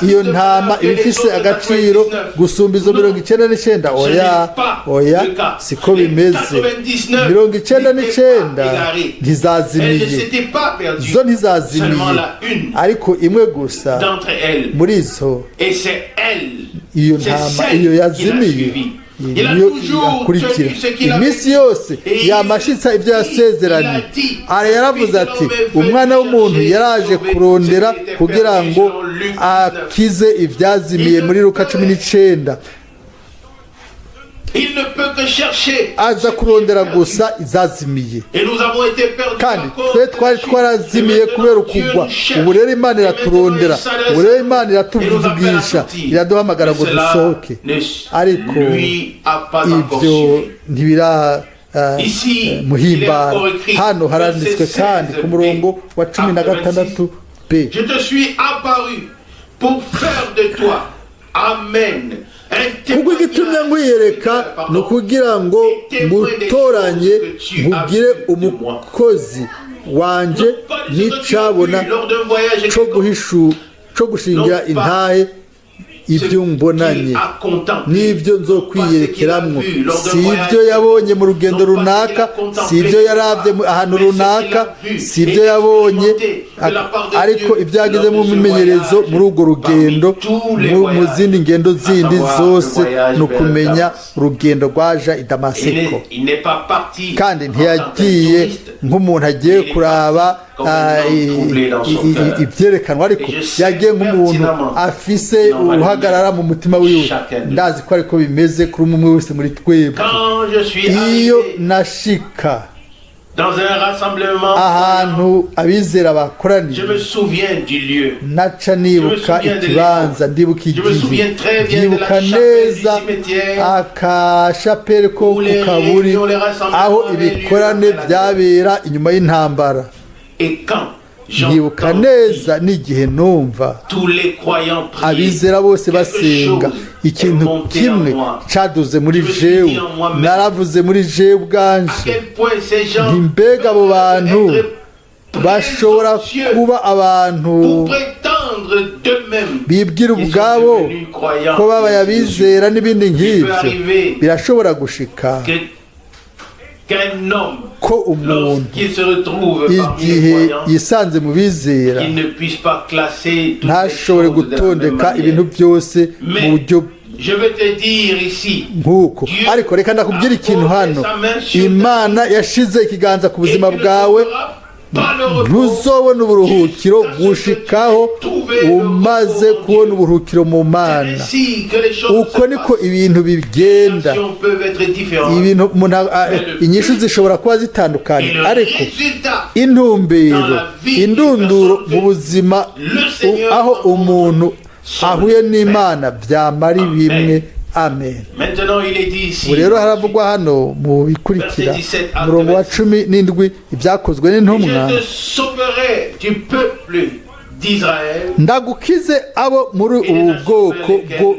B: iyo ntama iba ifise agaciro gusumba izo 99. Oya, oya, siko bimeze. 99 ntizazimiye, zo ntizazimiye, ariko imwe gusa
A: d'entre elles.
B: muri zo,
A: Et c'est elle,
B: iyo ntama iyo yazimiye niyo akurikira iminsi yose, yamashitsa ibyo yasezeranye. Ara yaravuze ati: "Umwana w'umuntu yaraje kurondera kugira ngo akize ibyazimiye", muri Luka 19.
A: Il ne peut que chercher.
B: Aza kurondera gusa izazimiye.
A: Et nous avons été perdus.
B: Kandi twe twari twarazimiye kubera ukugwa. Ubu rero Imana iraturondera, ubu rero Imana iratuvugisha, iraduhamagara ngo dusohoke, ariko ibyo ntibira muhimbara. Hano haranditswe kandi ku murongo wa 16 b:
A: Je te suis apparu pour faire de toi, amen, un
B: Kuko igitumye nkwiyereka ni ukugira ngo ngutoranye, nkugire umukozi wanje n'icabona co guhishu co gushingira intahe ibyo mbonanye n'ibyo nzokwiyerekeramwo. Si ibyo yabonye mu rugendo runaka, si ibyo yarabye ahantu runaka, si ibyo yabonye, ariko ibyo yagize mu mimenyerezo muri urwo rugendo, mu zindi ngendo zindi zose, ni ukumenya urugendo rwaja i Damasiko. Kandi ntiyagiye nk'umuntu agiye kuraba ibyerekanwa, ariko yagiye nk'umuntu afise uruhagarara mu mutima wiwe. Ndazi ko ariko bimeze kuri umwe wese muri twebwe. Iyo nashika ahantu abizera bakoraniye, naca nibuka ikibanza, ndibuka igihe, ndibuka neza akashapeli ko ku kaburi aho ibikorane byabera inyuma y'intambara. Ndibuka neza n'igihe numva abizera bose basenga. Ikintu kimwe caduze muri jewe, naravuze muri jewe ubwanje nti: "Mbega abo bantu bashobora kuba abantu bibwira ubwabo ko babaye abizera n'ibindi nk'ibyo?" Birashobora gushika.
A: Qu'un homme,
B: Ko umuntu
A: lorsqu'il se retrouve parmi les
B: igihe
A: croyants,
B: yisanze mu bizera
A: il ne puisse pas classer toutes les
B: ntashobore
A: choses de la même
B: gutondeka ibintu
A: manière.
B: byose mu
A: Mais
B: buryo
A: je veux te dire ici,
B: nk'uko. Ariko reka ndakubwira ikintu hano: Imana yashize ikiganza ku
A: et
B: buzima
A: tu ne
B: bwawe.
A: trouveras pas le repos
B: Ntuzobona uburuhukiro gushikaho umaze kubona uburuhukiro mu Mana.
A: C'est ainsi que les choses
B: Uko
A: se
B: niko
A: passent.
B: ibintu bigenda.
A: Les actions peuvent être différentes.
B: Ibintu umuntu inyishu zishobora kuba zitandukanye,
A: Et le
B: ariko
A: résultat,
B: intumbero, indunduro mu buzima aho umuntu ahuye n'Imana byamara bimwe. Amen.
A: Maintenant il est dit ici,
B: Ubu rero haravugwa hano mu bikurikira, umurongo wa 17, Ibyakozwe n'Intumwa:
A: Je te sauverai du peuple d'Israël
B: Ndagukize abo muri ubu bwoko bwo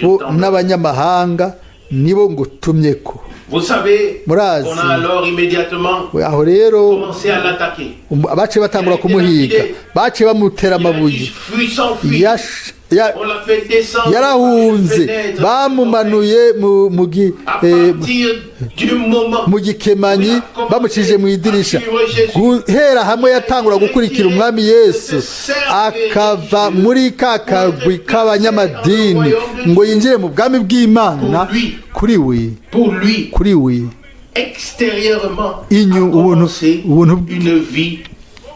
B: bo n'abanyamahanga nibo ngutumye ko.
A: Vous savez,
B: Murazi.
A: on a alors immédiatement
B: Aho rero
A: commencé à l'attaquer.
B: Baciye batangura kumuhiga, baciye bamutera
A: Il a
B: amabuye.
A: dit, fuit, s'enfuit. On l'a fait descendre
B: Yarahunze,
A: par les fenêtres.
B: bamumanuye
A: À partir du moment
B: mu gikemanyi, bamucishije mu idirisha. Guhera hamwe yatangura gukurikira Umwami Yesu, akava muri ka kagwi k'abanyamadini ngo yinjire mu bwami bw'Imana, kuri we,
A: pour lui,
B: kuri we,
A: extérieurement,
B: Inyu
A: a commencé une vie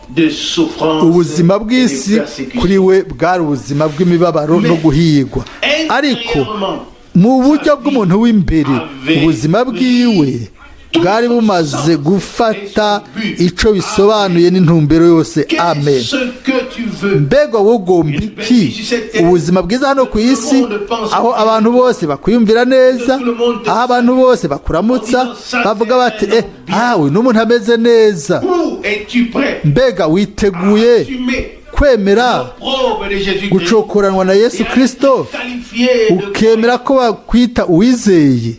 A: de souffrance
B: ubuzima
A: et de
B: bw'isi
A: persécution.
B: kuri we bwari ubuzima bw'imibabaro no guhigwa, ariko
A: Intérieurement,
B: mu buryo bw'umuntu w'imbere, ubuzima bwiwe bwari bumaze gufata ico bisobanuye n'intumbero yose. Amen.
A: Qu'est-ce que tu veux?
B: Mbega wogomba iki? Ubuzima bwiza hano ku isi, aho abantu bose bakwiyumvira neza, aho abantu bose bakuramutsa bavuga bati: "Eh, awe n'umuntu ameze neza."
A: Où es-tu prêt
B: Mbega
A: à
B: witeguye
A: assumer
B: kwemera
A: l'opprobre de Jésus-Christ
B: gucokoranwa na Yesu
A: et à
B: Kristo,
A: être qualifié de
B: ukemera ko bakwita uwizeye,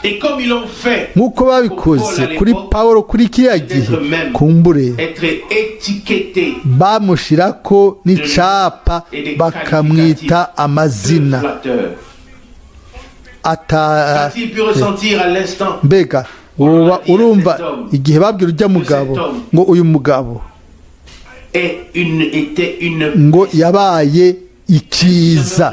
A: Et comme ils l'ont fait,
B: nk'uko babikoze kuri Pawulo kuri kiriya gihe, kumbure
A: être étiqueté
B: bamushirako n'icapa,
A: et des
B: bakamwita
A: qualificatifs
B: amazina
A: de flatteur?
B: Ata
A: Qu'a-t-il pu ressentir à l'instant
B: Mbega woba urumva igihe babwira ujya mugabo ngo uyu mugabo
A: est une, était une
B: ngo yabaye ikiza,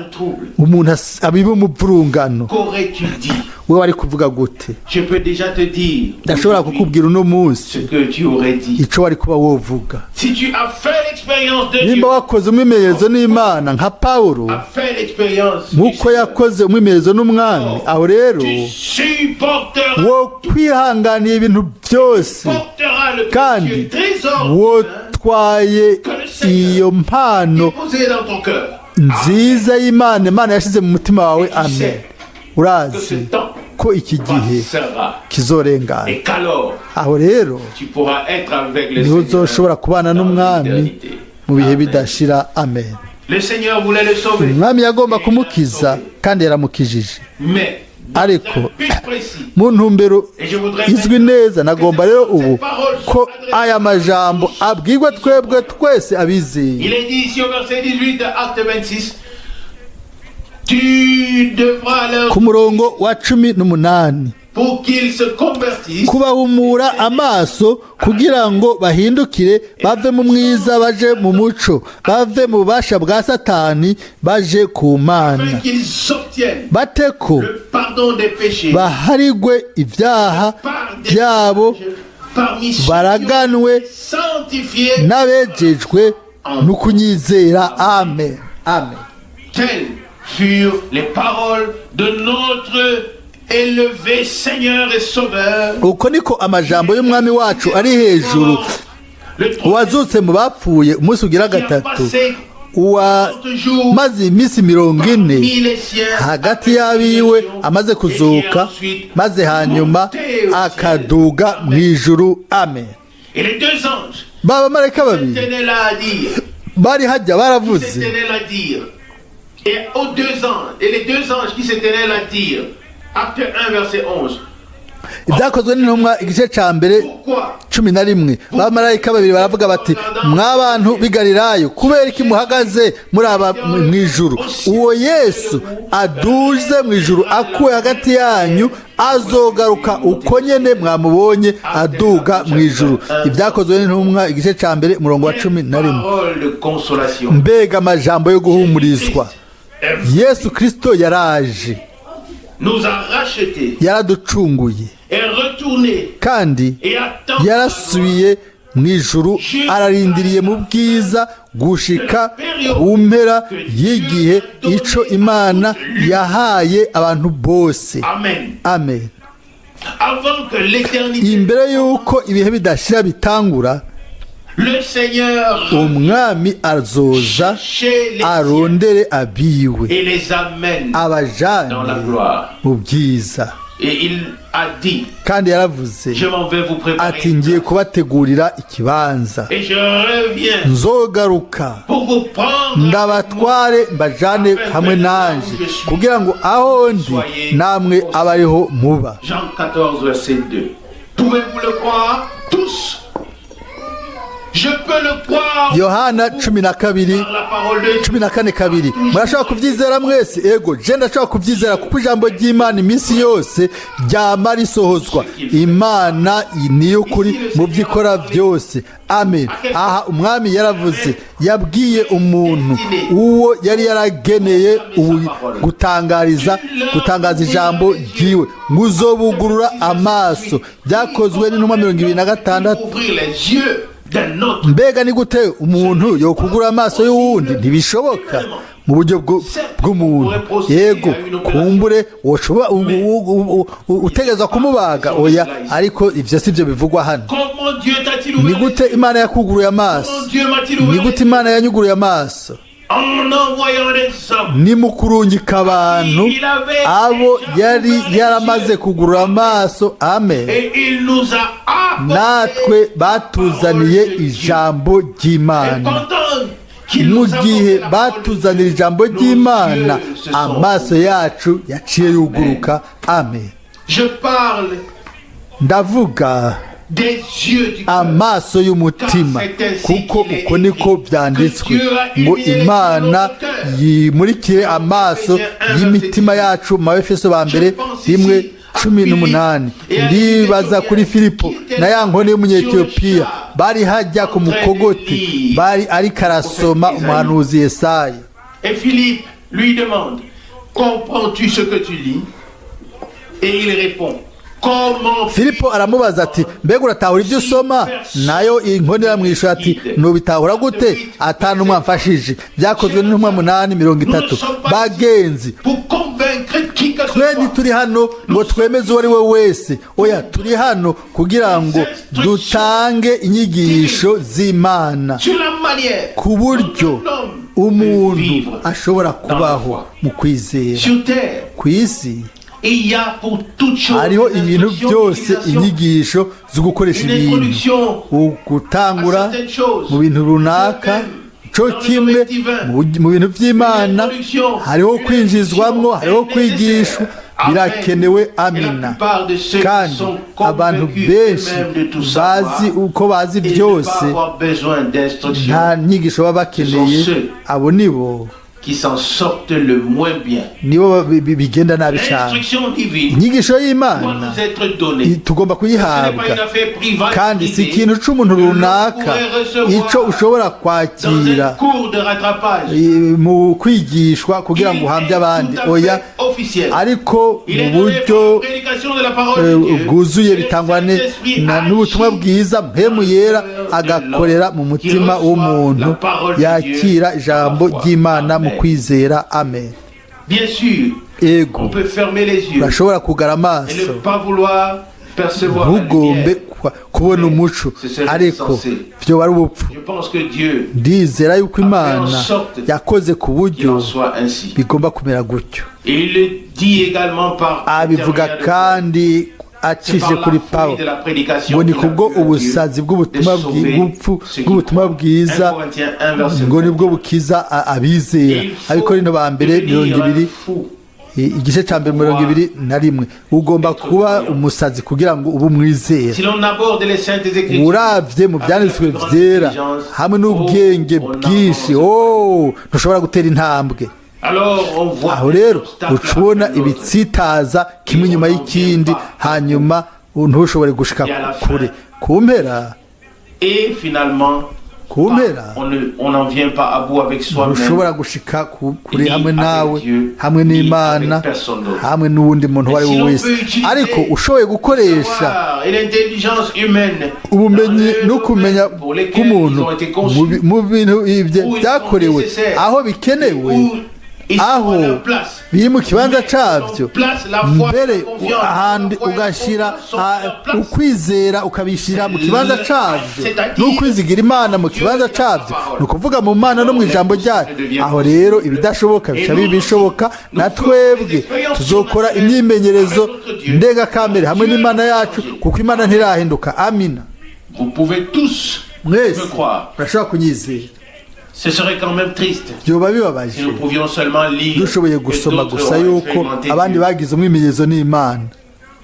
B: umuntu abiba umuvurungano?
A: Qu'aurais-tu dit?
B: We wari kuvuga gute?
A: Je peux déjà te dire
B: Ndashobora
A: aujourd'hui
B: kukubwira uno munsi
A: ce que tu aurais dit.
B: ico wari kuba wovuga.
A: Si tu as fait l'expérience de Dieu,
B: Nimba wakoze umwimenyerezo n'Imana nka Pawulo,
A: as fait l'expérience du
B: nk'uko
A: Seigneur,
B: yakoze umwimenyerezo n'Umwami, aho rero
A: tu supporteras,
B: wo kwihanganiye ibintu byose,
A: porteras le
B: kandi
A: précieux trésor divin
B: wotwaye iyo mpano
A: déposé dans ton cœur.
B: nziza y'Imana, Imana yashyize mu mutima wawe. Amen.
A: Que ce
B: Urazi
A: temps
B: ko iki gihe
A: passera
B: kizorengana,
A: et qu'alors
B: aho rero
A: tu pourras être avec le
B: niho
A: Seigneur
B: uzoshobora kubana
A: dans
B: n'Umwami
A: l'éternité.
B: mu bihe
A: Amen.
B: bidashira. Amen.
A: Le Seigneur voulait le sauver.
B: Umwami yagomba kumukiza kandi yaramukijije,
A: Mais dans
B: ariko
A: un but précis.
B: mu ntumbero
A: Et je voudrais
B: izwi neza. Nagomba rero ubu ko aya majambo abwirwa twebwe twese abizeye.
A: Il est dit ici au verset 18 de Acte 26, tu devras leur
B: Ku murongo wa 18:
A: pour qu'ils se convertissent
B: Kubahumura amaso kugira ngo bahindukire bave mu mwiza baje mu muco, bave mu bubasha bwa Satani baje ku Mana,
A: afin qu'ils obtiennent
B: bate ko
A: le pardon des péchés
B: baharigwe ibyaha
A: par des
B: byabo,
A: parmi ceux qui ont
B: baraganwe
A: été sanctifiés.
B: n'abejejwe n'ukunyizera. Amen, amen.
A: Telles furent les paroles de notre élevé Seigneur et Sauveur.
B: Uko niko amajambo y'Umwami wacu ari hejuru,
A: Le
B: uwazutse mu bapfuye umunsi ugira gatatu, uwamaze iminsi 40 hagati y'abiwe amaze kuzuka, maze hanyuma akaduga mu ijuru. Amen.
A: Et les deux anges
B: Ba bamarayika babiri
A: tenaient là à dire,
B: bari hajya baravuze
A: se tenaient là à dire, et aux deux anges, et les deux anges qui se tenaient là à dire, Acte 1, verset 11,
B: Ibyakozwe n'Intumwa, igice cya mbere,
A: Pourquoi
B: 11. Abamarayika babiri baravuga bati: "Mwabantu b'i Galilaya, kubera iki muhagaze muri aba mu ijuru? Uwo Yesu aduze mu ijuru akuwe hagati yanyu azogaruka uko nyene mwamubonye aduga mu ijuru." Ibyakozwe n'Intumwa, igice cya mbere, umurongo wa 11.
A: Parole de consolation.
B: Mbega amajambo yo guhumurizwa! Yesu Kirisito yaraje,
A: Nous a rachetés,
B: yaraducunguye,
A: est retourné
B: kandi
A: et attend
B: yarasubiye mu ijuru, ararindiriye mu bwiza gushika ku mpera y'igihe ico Imana yahaye abantu bose.
A: Amen.
B: Amen.
A: Avant que l'éternité,
B: Imbere y'uko ibihe bidashira bitangura,
A: le Seigneur
B: Umwami azoza
A: chercher les siens
B: arondere abiwe,
A: et les amène
B: abajane
A: dans la gloire.
B: mu bwiza.
A: Et il a dit,
B: Kandi yaravuze
A: je m'en vais vous préparer.
B: ati: "Ngiye kubategurira ikibanza,
A: Et je reviens
B: nzogaruka
A: pour vous prendre
B: ndabatware mbajane hamwe nanje, kugira ngo aho ndi namwe abariho muba."
A: Jean 14, verset 2. Pouvez-vous le croire tous? Je peux le croire
B: Yohana 12,
A: par la parole de Dieu.
B: 14:2. Murashobora kubyizera mwese? Ego, je ndashobora kubyizera, kuko ijambo ry'Imana iminsi yose ryama risohozwa. Imana ni ukuri mu byo ikora byose. Amen. Aha Umwami yaravuze, yabwiye umuntu uwo yari yarageneye ubu gutangaza ijambo ryiwe ngo: "Uzobugurura amaso." Byakozwe n'Intumwa 26.
A: Ouvrir les yeux d'un autre.
B: Mbega ni gute umuntu yokugura amaso y'uwundi? Ntibishoboka mu buryo bw'umuntu. Yego, kumbure woshobora utegerezwa kumubaga, oya, ariko ivyo si byo bivugwa hano.
A: Comment Dieu t'a-t-il
B: Ni
A: ouvert les
B: gute
A: yeux?
B: Imana yakuguruye amaso?
A: Comment Dieu m'a-t-il
B: Ni
A: ouvert
B: gute
A: les yeux?
B: Imana yanyuguruye amaso?
A: En envoyant des hommes.
B: Ni mu kurungika abantu abo yari yaramaze kugurura amaso. Amen.
A: Et il nous a apporté.
B: Natwe batuzaniye ijambo
A: Et
B: ry'Imana.
A: pendant qu'il
B: Mu
A: nous a
B: gihe
A: apporté la parole de
B: batuzanira ijambo ry'Imana, amaso yacu yaciye yuguruka. Amen.
A: Je parle
B: Ndavuga
A: des yeux du cœur.
B: amaso y'umutima, kuko uko niko byanditswe ngo Imana yimurikire amaso y'imitima yacu, mu Bafeso ba mbere 1:18. Ndibaza kuri Filipo na ya nkone y'Umunyetiyopiya bari hajya ku mukogoti, bari ariko arasoma umuhanuzi Yesaya.
A: Et Philippe lui demande, comprends-tu ce que tu lis? Et il répond, comment
B: Filipo aramubaza ati: "Mbega uratahura ibyo usoma?" Nayo inkone iramwishyura ati: "Nubitahura gute atanumwe amfashije?" Byakozwe n'Intumwa 8:30. Bagenzi,
A: pour convaincre qui que ce
B: twe
A: soit.
B: ntituri hano ngo twemeze uwo ari we wese. Oya, turi hano kugira ngo dutange inyigisho z'Imana
A: Sur la manière
B: ku buryo umuntu ashobora kubaho mu kwizera.
A: Sur terre,
B: Ku isi
A: il y a pour toute chose
B: hariho
A: des
B: ibintu
A: instructions
B: byose
A: d'utilisation,
B: inyigisho zo gukoresha
A: une
B: ibintu,
A: introduction
B: ugutangura mu bintu runaka, cyo kimwe mu bintu by'Imana hariho kwinjizwamwo, hariho kwigishwa, birakenewe. Amina. Kandi abantu benshi bazi uko bazi
A: et ne pas
B: byose,
A: avoir besoin d'instruction
B: nta nyigisho baba bakeneye, abo nibo
A: qui s'en sortent le moins bien.
B: nibo bigenda nabi cyane.
A: L'instruction divine
B: Inyigisho
A: doit
B: y'Imana
A: nous être donnée.
B: tugomba
A: Ce n'est
B: kuyihabwa,
A: pas une affaire privée
B: kandi si ikintu c'umuntu runaka ico ushobora
A: dans
B: kwakira
A: un cours de rattrapage.
B: Mu kwigishwa kugira ngo uhambye abandi. Oya, ariko mu buryo bwuzuye bitangwa n'ubutumwa bwiza. Mpwemu Yera agakorera mu mutima w'umuntu yakira ijambo ry'Imana mu kwizera. Amen.
A: Bien sûr,
B: Ego,
A: on peut fermer les yeux
B: urashobora kugara
A: et
B: amaso,
A: ne pas vouloir percevoir la
B: ntugombe
A: lumière.
B: kubona umuco, ariko byo ari ubupfu.
A: Je pense que Dieu
B: Ndizera yuko Imana yakoze ku
A: qu'il
B: buryo
A: en soit ainsi.
B: bigomba kumera gutyo.
A: Et il le dit également par
B: Abivuga
A: intermédiaire de
B: kandi
A: C'est
B: acishije
A: par
B: kuri
A: la folie
B: Pawulo
A: de la prédication
B: ngo ni
A: qu'il a
B: kubwo
A: plu à Dieu
B: ubusazi bw'ubutumwa
A: de sauver
B: bw'ubupfu
A: ceux qui
B: bw'ubutumwa
A: croient.
B: bwiza,
A: 1 Corinthiens 1, verset
B: ngo nibwo bukiza abizera.
A: Il faut
B: Abakorinto ba mbere
A: devenir
B: 20
A: un fou.
B: Igice cya mbere 21. Ugomba kuba umusazi kugira ngo ube umwizera.
A: Si l'on aborde les Saintes Écritures
B: Uravye mu
A: avec
B: byanditswe
A: la plus grande
B: vyera
A: intelligence,
B: hamwe n'ubwenge
A: oh, on
B: bwinshi,
A: avance.
B: oh, ntushobora gutera intambwe.
A: Alors on voit
B: Aho
A: un
B: rero
A: obstacle
B: uca ubona
A: après l'autre.
B: ibitsitaza kimwe inyuma y'ikindi, hanyuma ntushobore gushika kure ku mpera.
A: Et finalement,
B: Ku mpera
A: on n'en vient pas à bout avec soi-même.
B: ntushobora gushika kure hamwe nawe, hamwe n'Imana, hamwe n'uwundi muntu uwo ari we wese. Ariko ushoboye gukoresha
A: Savoir et l'intelligence humaine
B: ubumenyi
A: dans le
B: no kumenya
A: domaine pour lesquels
B: k'umuntu
A: ils ont été conçus,
B: mu bintu ibyo byakorewe, aho bikenewe,
A: où ils sont
B: aho
A: à leur place.
B: biri mu kibanza cabyo, mbere ahandi
A: La foi et la
B: ugashyira
A: confiance sont à leur place.
B: ukwizera ukabishyira mu kibanza cabyo n'ukwizigira Imana mu kibanza cabyo, ni ukuvuga mu Mana no mu ijambo ryayo. Aho rero ibidashoboka bica biba ibishoboka. Na twebwe tuzokora imyimenyerezo ndengakamere hamwe n'Imana yacu, kuko Imana ntirahinduka. Amina.
A: Vous pouvez tous
B: Mwese
A: me croire.
B: murashobora kunyizera.
A: Ce serait quand même triste
B: Byoba bibabaje
A: si nous pouvions seulement lire
B: dushoboye
A: que
B: gusoma
A: d'autres
B: gusa
A: ont
B: yuko
A: expérimenté
B: abandi
A: Dieu
B: bagize umwimenyerezo n'Imana,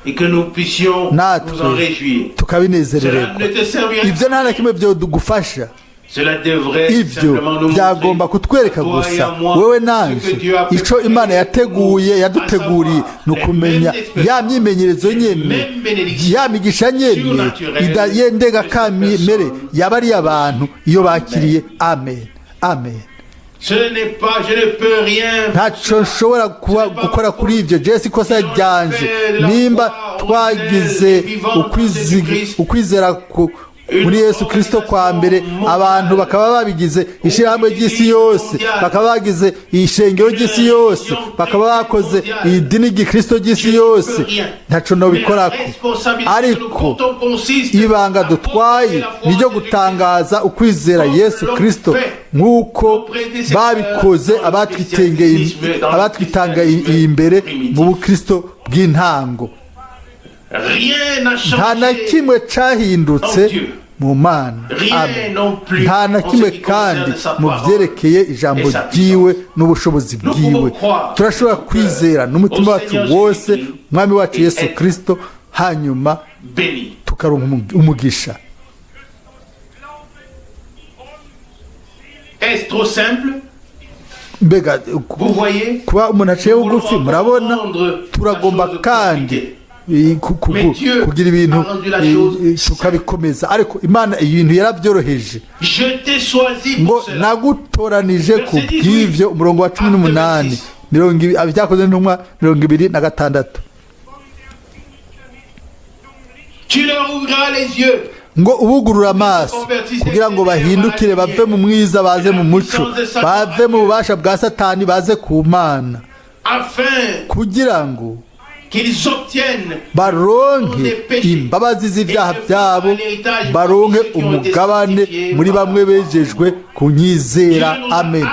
A: et que nous puissions nous en
B: natwe
A: réjouir. Cela
B: tukabinezerererwa.
A: ne te servirait
B: Ibyo nta na kimwe byodugufasha.
A: Cela devrait
B: Ibyo
A: simplement nous
B: byagomba
A: montrer,
B: kutwereka
A: toi et
B: gusa,
A: à moi,
B: wewe
A: ce que
B: nanje,
A: Dieu a
B: ico
A: préparé
B: Imana yateguye,
A: pour nous,
B: yaduteguriye,
A: à
B: ni
A: savoir
B: ukumenya
A: les mêmes
B: ya myimenyerezo nyene,
A: mêmes bénédictions
B: ya migisha nyene
A: surnaturelles
B: yendengakamere yaba ari abantu iyo bakiriye. Amen, amen.
A: Ce n'est pas, je ne peux rien.
B: Ntaco nshobora kuba gukora kuri ibyo. Jesi ikosa ryanje nimba twagize ukwizera muri Yesu Kristo kwa mbere, abantu bakaba babigize ishyirahamwe ry'isi yose, bakaba bagize ishengero ry'isi yose, bakaba bakoze idini ry'Ikristo ry'isi yose, ntaco nobikorako. Ariko ibanga dutwaye ni ryo gutangaza ukwizera Yesu Kristo nk'uko babikoze abatwitanga imbere mu bukristo bw'intango.
A: Rien n'a
B: Nta na
A: changé.
B: kimwe cahindutse mu Mana.
A: Rien
B: Amen.
A: non plus
B: Nta na
A: en ce
B: kimwe
A: qui
B: kandi
A: concerne sa
B: mu
A: parole
B: vyerekeye ijambo
A: et sa
B: ryiwe n'ubushobozi
A: Nous
B: bwiwe.
A: pouvons croire
B: Turashobora kwizera n'umutima
A: au
B: wacu
A: Seigneur
B: wose
A: Jésus-Christ
B: Mwami wacu
A: et
B: Yesu
A: être
B: Kristo, hanyuma
A: béni.
B: tukaronka umugisha.
A: Est-ce trop simple?
B: Mbega
A: Vous voyez?
B: kuba umuntu aciye bugufi, murabona, turagomba kandi kugira ibintu tukabikomeza, ariko Imana ibintu yarabyoroheje.
A: Je t'ai choisi
B: Ngo
A: pour cela.
B: nagutoranije ku bw'ibyo. Umurongo wa 18, 20, Ibyakozwe n'Intumwa 26.
A: Tu leur ouvriras les yeux.
B: Ngo ubugurure amaso kugira ngo bahindukire bave mu mwiza baze mu muco, bave mu bubasha bwa Satani baze ku Mana,
A: Afin
B: kugira ngo
A: qu'ils obtiennent
B: baronke imbabazi z'ibyaha byabo, baronke umugabane muri bamwe bejejwe kunyizera. Amen.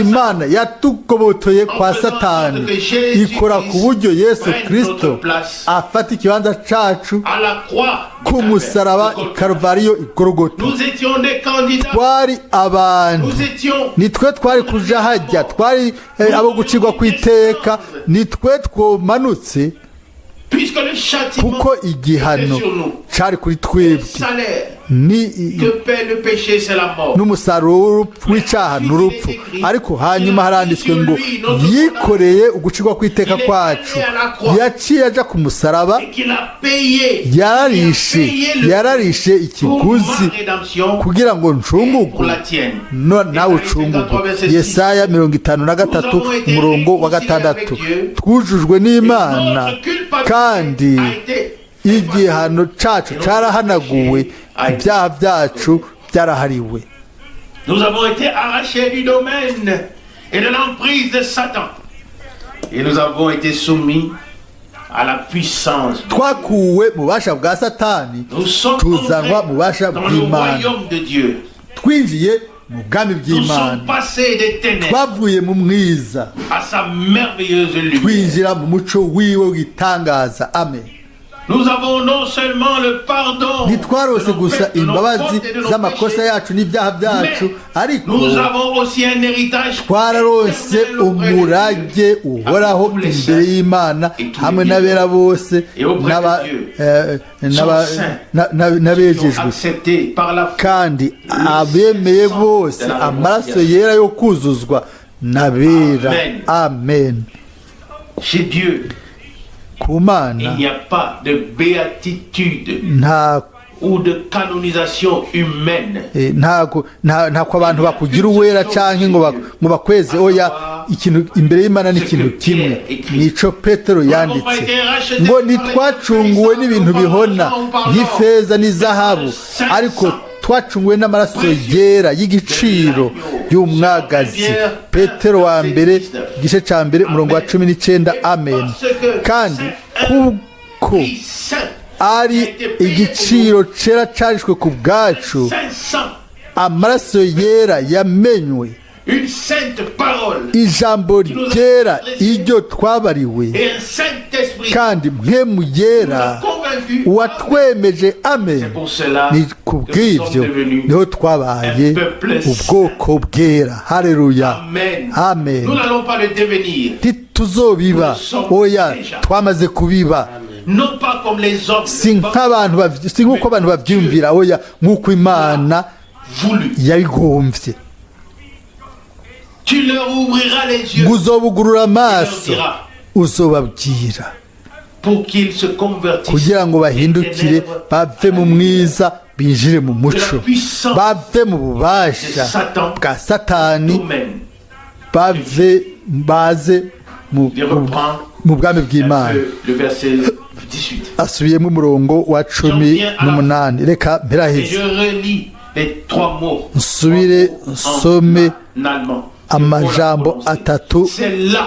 B: Imana yatugobotoye kwa Satani, ikora ku buryo Yesu Kristo afata ikibanza cacu
A: à la croix
B: ku musaraba i Karuvariyo, i Gorogota.
A: Nous étions des candidats.
B: Twari abantu,
A: Nous étions
B: nitwe twari kuja hajya, twari abo gucirwa ku iteka, nitwe twomanutse,
A: Puisque le châtiment
B: kuko igihano
A: était sur nous.
B: cari kuri twebwe.
A: Salaire
B: Ni
A: que paie le péché, c'est la mort.
B: n'umusaruro w'icyaha ni urupfu. Ariko hanyuma haranditswe ngo yikoreye ugucirwa kw'iteka kwacu, yaciye aja ku musaraba.
A: Et qu'il a payé.
B: Yararishe,
A: Il a payé le
B: yararishe
A: pour
B: ikiguzi
A: ma rédemption
B: kugira ngo
A: pour
B: ncungugwe
A: la tienne.
B: no nawe ucungugwe. Yesaya 53, umurongo wa 6. Twujujwe n'Imana
A: Notre culpabilité
B: kandi
A: a été
B: igihano cacu carahanaguwe, ibyaha byacu byarahariwe.
A: Nous avons été arrachés du domaine et de l'emprise de Satan. Et nous avons été soumis à la puissance.
B: Twakuwe mu bubasha bwa Satani,
A: Nous sommes
B: tuzanwa
A: entrés
B: mu bubasha
A: dans le
B: bw'Imana.
A: royaume de Dieu.
B: Twinjiye mu bwami
A: Nous
B: bw'Imana.
A: sommes passés des ténèbres
B: Twavuye mu mwiza
A: à sa merveilleuse lumière.
B: twinjira mu muco wiwe w'itangaza. Amen.
A: Nous avons non seulement le pardon
B: Ntitwarose
A: de nos
B: gusa
A: de nos
B: imbabazi
A: fautes et de nos
B: z'amakosa
A: péchés,
B: yacu n'ibyaha byacu,
A: mais
B: ariko
A: nous avons aussi un héritage
B: twararose
A: éternel auprès de
B: umurage
A: Dieu,
B: uhoraho
A: avec tous les
B: imbere
A: saints
B: y'Imana
A: et tous les
B: hamwe
A: bien-aimés.
B: N'abera bose
A: Et auprès de Dieu, son saint, qui ont
B: n'abejejwe,
A: accepté par la foi
B: kandi abemeye bose
A: de la
B: amaraso
A: réconciliation.
B: Yera yo kuzuzwa n'abera.
A: Amen.
B: Amen.
A: Chez Dieu,
B: Ku Mana
A: il n'y a pas de béatitude
B: nta
A: ou de canonisation humaine.
B: Ntago ntako abantu bakugira uwera canke ngo bakweze, oya. Ikintu imbere y'Imana ni ikintu kimwe, nico Petero yanditse ngo ntitwacunguwe n'ibintu bihona nk'ifeza n'izahabu, ariko twacunguwe n'amaraso yera y'igiciro y'umwagazi. Petero wa mbere, igice ca mbere, umurongo wa 19. Amen. Kandi kuko
A: Prix saint,
B: ari igiciro cera carishwe ku bwacu,
A: saint sang,
B: amaraso yera yamenywe,
A: une sainte parole
B: ijambo ryera iryo twabariwe,
A: et un saint esprit
B: kandi Mpwemu
A: nous
B: Yera
A: a convaincus.
B: uwatwemeje. Amen.
A: C'est pour cela
B: Ni
A: que
B: ku
A: nous sommes
B: bw'ibyo
A: devenus
B: niho twabaye ubwoko bwera. Haleluya.
A: Amen.
B: Amen.
A: Nous n'allons pas le devenir,
B: Ntituzobiba, oya, twamaze kubiba.
A: Non pas comme les hommes
B: Si
A: le pensent,
B: nk'abantu si nk'uko abantu babyumvira, oya, nk'uko Imana
A: voulu.
B: yabigombye.
A: Tu leur ouvriras les yeux
B: Ngo uzobugurura
A: et leur
B: amaso,
A: diras
B: uzobabwira
A: pour qu'ils se convertissent
B: kugira ngo bahindukire bave mu mwiza binjire mu muco, bave mu bubasha bwa Satani,
A: domaine.
B: bave baze
A: Je reprends
B: mu bwami
A: un
B: bw'Imana.
A: peu le verset 18.
B: Asubiyemo umurongo wa 18. Reka
A: Et
B: mperaheze
A: je relis les trois mots
B: nsubire
A: en
B: nsome
A: allemand.
B: amajambo atatu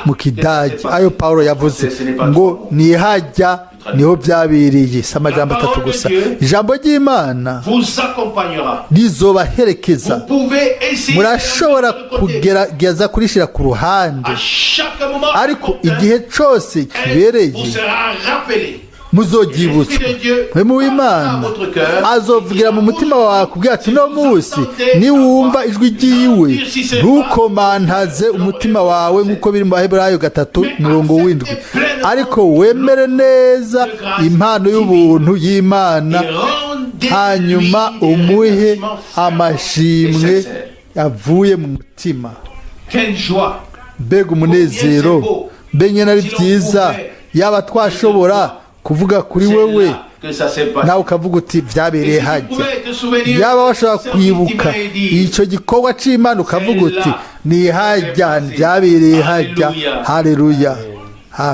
B: mu Kidage ayo Pawulo yavuze ngo nihajya niho byabereye. Si amajambo atatu gusa, ijambo ry'Imana
A: Vous accompagnera.
B: rizobaherekeza.
A: Vous pouvez essayer
B: Murashobora
A: de mettre de côté.
B: Kugerageza kurishira ku ruhande,
A: À chaque moment
B: ariko
A: opportun,
B: igihe cose
A: elle
B: kibereye
A: vous sera rappelé.
B: muzogyibutswa. Mpwemu w'Imana azovugira mu mutima wawe kubwira ati: "Uno munsi niwumva ijwi ryiwe, ntukomantaze umutima wawe," nk'uko biri mu Baheburayo 3 umurongo w'7, ariko wemere neza impano y'ubuntu y'Imana,
A: Et rendez-lui
B: hanyuma
A: des
B: umuhe
A: remerciements fervents et
B: amashimwe
A: sincères.
B: avuye mu mutima.
A: Quelle joie!
B: Mbega umunezero, mbe nyine ari byiza yaba twashobora kuvuga kuri
A: C'est
B: wewe,
A: là que ça s'est passé.
B: Nawe ukavuga uti: "Byabereye
A: Et si tu
B: hajya."
A: pouvais te souvenir
B: Yaba washobora
A: service
B: kwibuka
A: divin et dire,
B: icyo gikorwa c'Imana, ukavuga uti: "Nihajya byabereye hajya." Haleluya.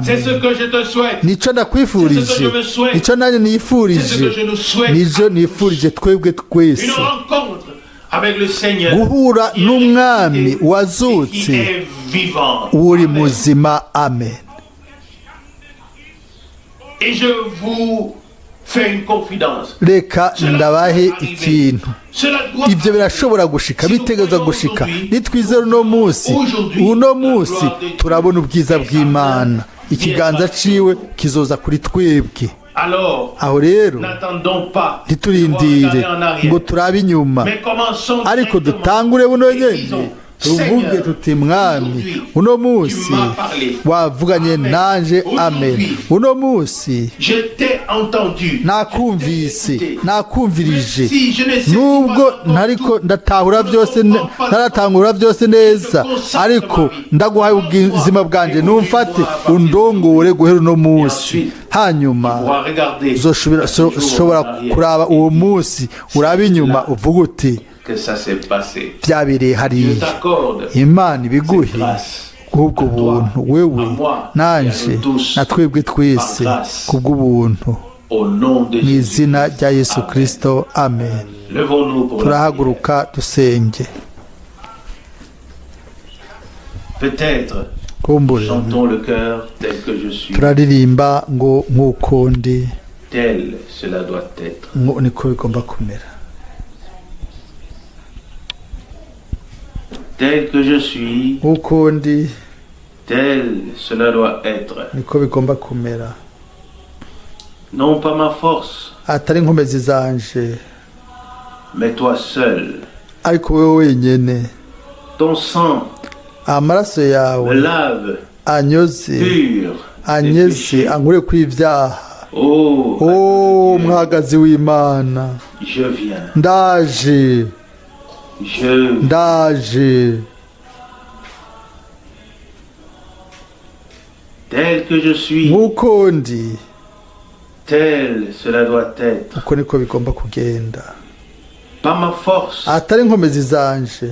A: C'est ce
B: Amen.
A: que je te souhaite.
B: Nico ndakwifurije, nico nanjye nifurije, nico nifurije twebwe twese.
A: Une rencontre avec le Seigneur
B: Guhura
A: qui est
B: n'Umwami
A: ressuscité et
B: wazutse,
A: qui est vivant.
B: uri
A: Amen.
B: muzima. Amen.
A: Et je vous fais une confidence.
B: Reka
A: Cela
B: ndabahe
A: doit arriver.
B: ikintu.
A: Cela doit
B: Ibyo birashobora gushika, bitegerezwa gushika. Nitwizera uno munsi, uno munsi turabona ubwiza bw'Imana, ikiganza ciwe kizoza kuri twebwe.
A: Alors,
B: Aho rero
A: n'attendons pas de
B: ntiturindire
A: regarder en arrière.
B: Ngo turabe inyuma,
A: Mais commençons
B: ariko
A: directement
B: dutangure buno
A: et
B: nyene,
A: disons,
B: tuvuge
A: Seigneur,
B: tuti: "Mwami,
A: aujourd'hui,
B: uno munsi
A: tu m'as parlé.
B: Wavuganye
A: Amen.
B: nanje. Amen."
A: Aujourd'hui,
B: Uno munsi
A: je t'ai entendu.
B: nakumvise, nakumvirije.
A: Si je ne sais
B: Nubwo
A: pas encore
B: ntariko
A: tout,
B: ndatahura byose ntaratangura byose neza, ariko ndaguhaye ubuzima bwanjye, numfate undongore guhera uno munsi. Hanyuma
A: pourras regarder
B: uzoshobora
A: un jour
B: ushobora
A: en arrière
B: kuraba uwo munsi, urabe inyuma, uvuga uti:
A: que ça s'est passé.
B: "Byabereye
A: Je
B: hariya."
A: t'accorde
B: Imana ibiguhe
A: grâce
B: kubwo buntu, wewe, nanje, na twebwe twese, kubw'ubuntu,
A: au nom de
B: mu
A: Jésus.
B: izina rya Yesu Kirisito. Amen.
A: Levons-nous pour la prière.
B: Turahaguruka dusenge.
A: Peut-être
B: Kumbure
A: chantons le cœur tel que je suis,
B: turaririmba ngo nk'uko ndi,
A: tel cela doit être.
B: Ngo niko bigomba kumera.
A: Tel que je suis,
B: Nk'uko ndi,
A: tel cela doit être.
B: Niko bigomba kumera.
A: Non pas ma force,
B: Atari inkomezi zanje,
A: mais toi seul.
B: ariko wowe wenyene.
A: Ton sang
B: Amaraso
A: me
B: yawe
A: lave
B: anyoze,
A: pur des
B: anyeze,
A: péchés.
B: ankure ku ibyaha.
A: Oh,
B: O mwagazi w'Imana,
A: je viens,
B: ndaje,
A: je
B: ndaje,
A: tel que je suis,
B: nk'uko ndi,
A: tel cela doit être.
B: uko niko bigomba kugenda.
A: Pas ma force,
B: Atari inkomezi zanje,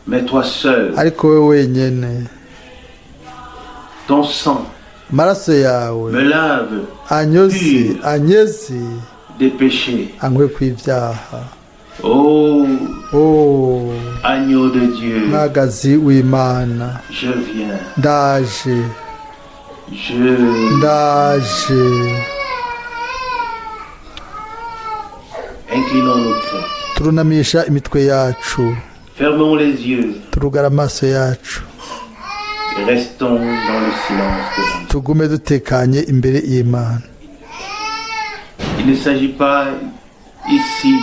A: mais toi seul.
B: ariko wowe wenyene.
A: Ton sang
B: Amaraso yawe
A: me lave
B: anyoze, anyeze,
A: des péchés.
B: ankure ku ibyaha.
A: Oh,
B: O
A: agneau de Dieu,
B: mwagazi w'Imana,
A: je viens,
B: ndaje,
A: je
B: ndaje.
A: Inclinons nos têtes,
B: Turunamisha imitwe yacu,
A: fermons les yeux
B: turugara amaso yacu,
A: et restons dans le silence devant Dieu.
B: Tugume dutekanye imbere y'Imana.
A: Il ne s'agit pas ici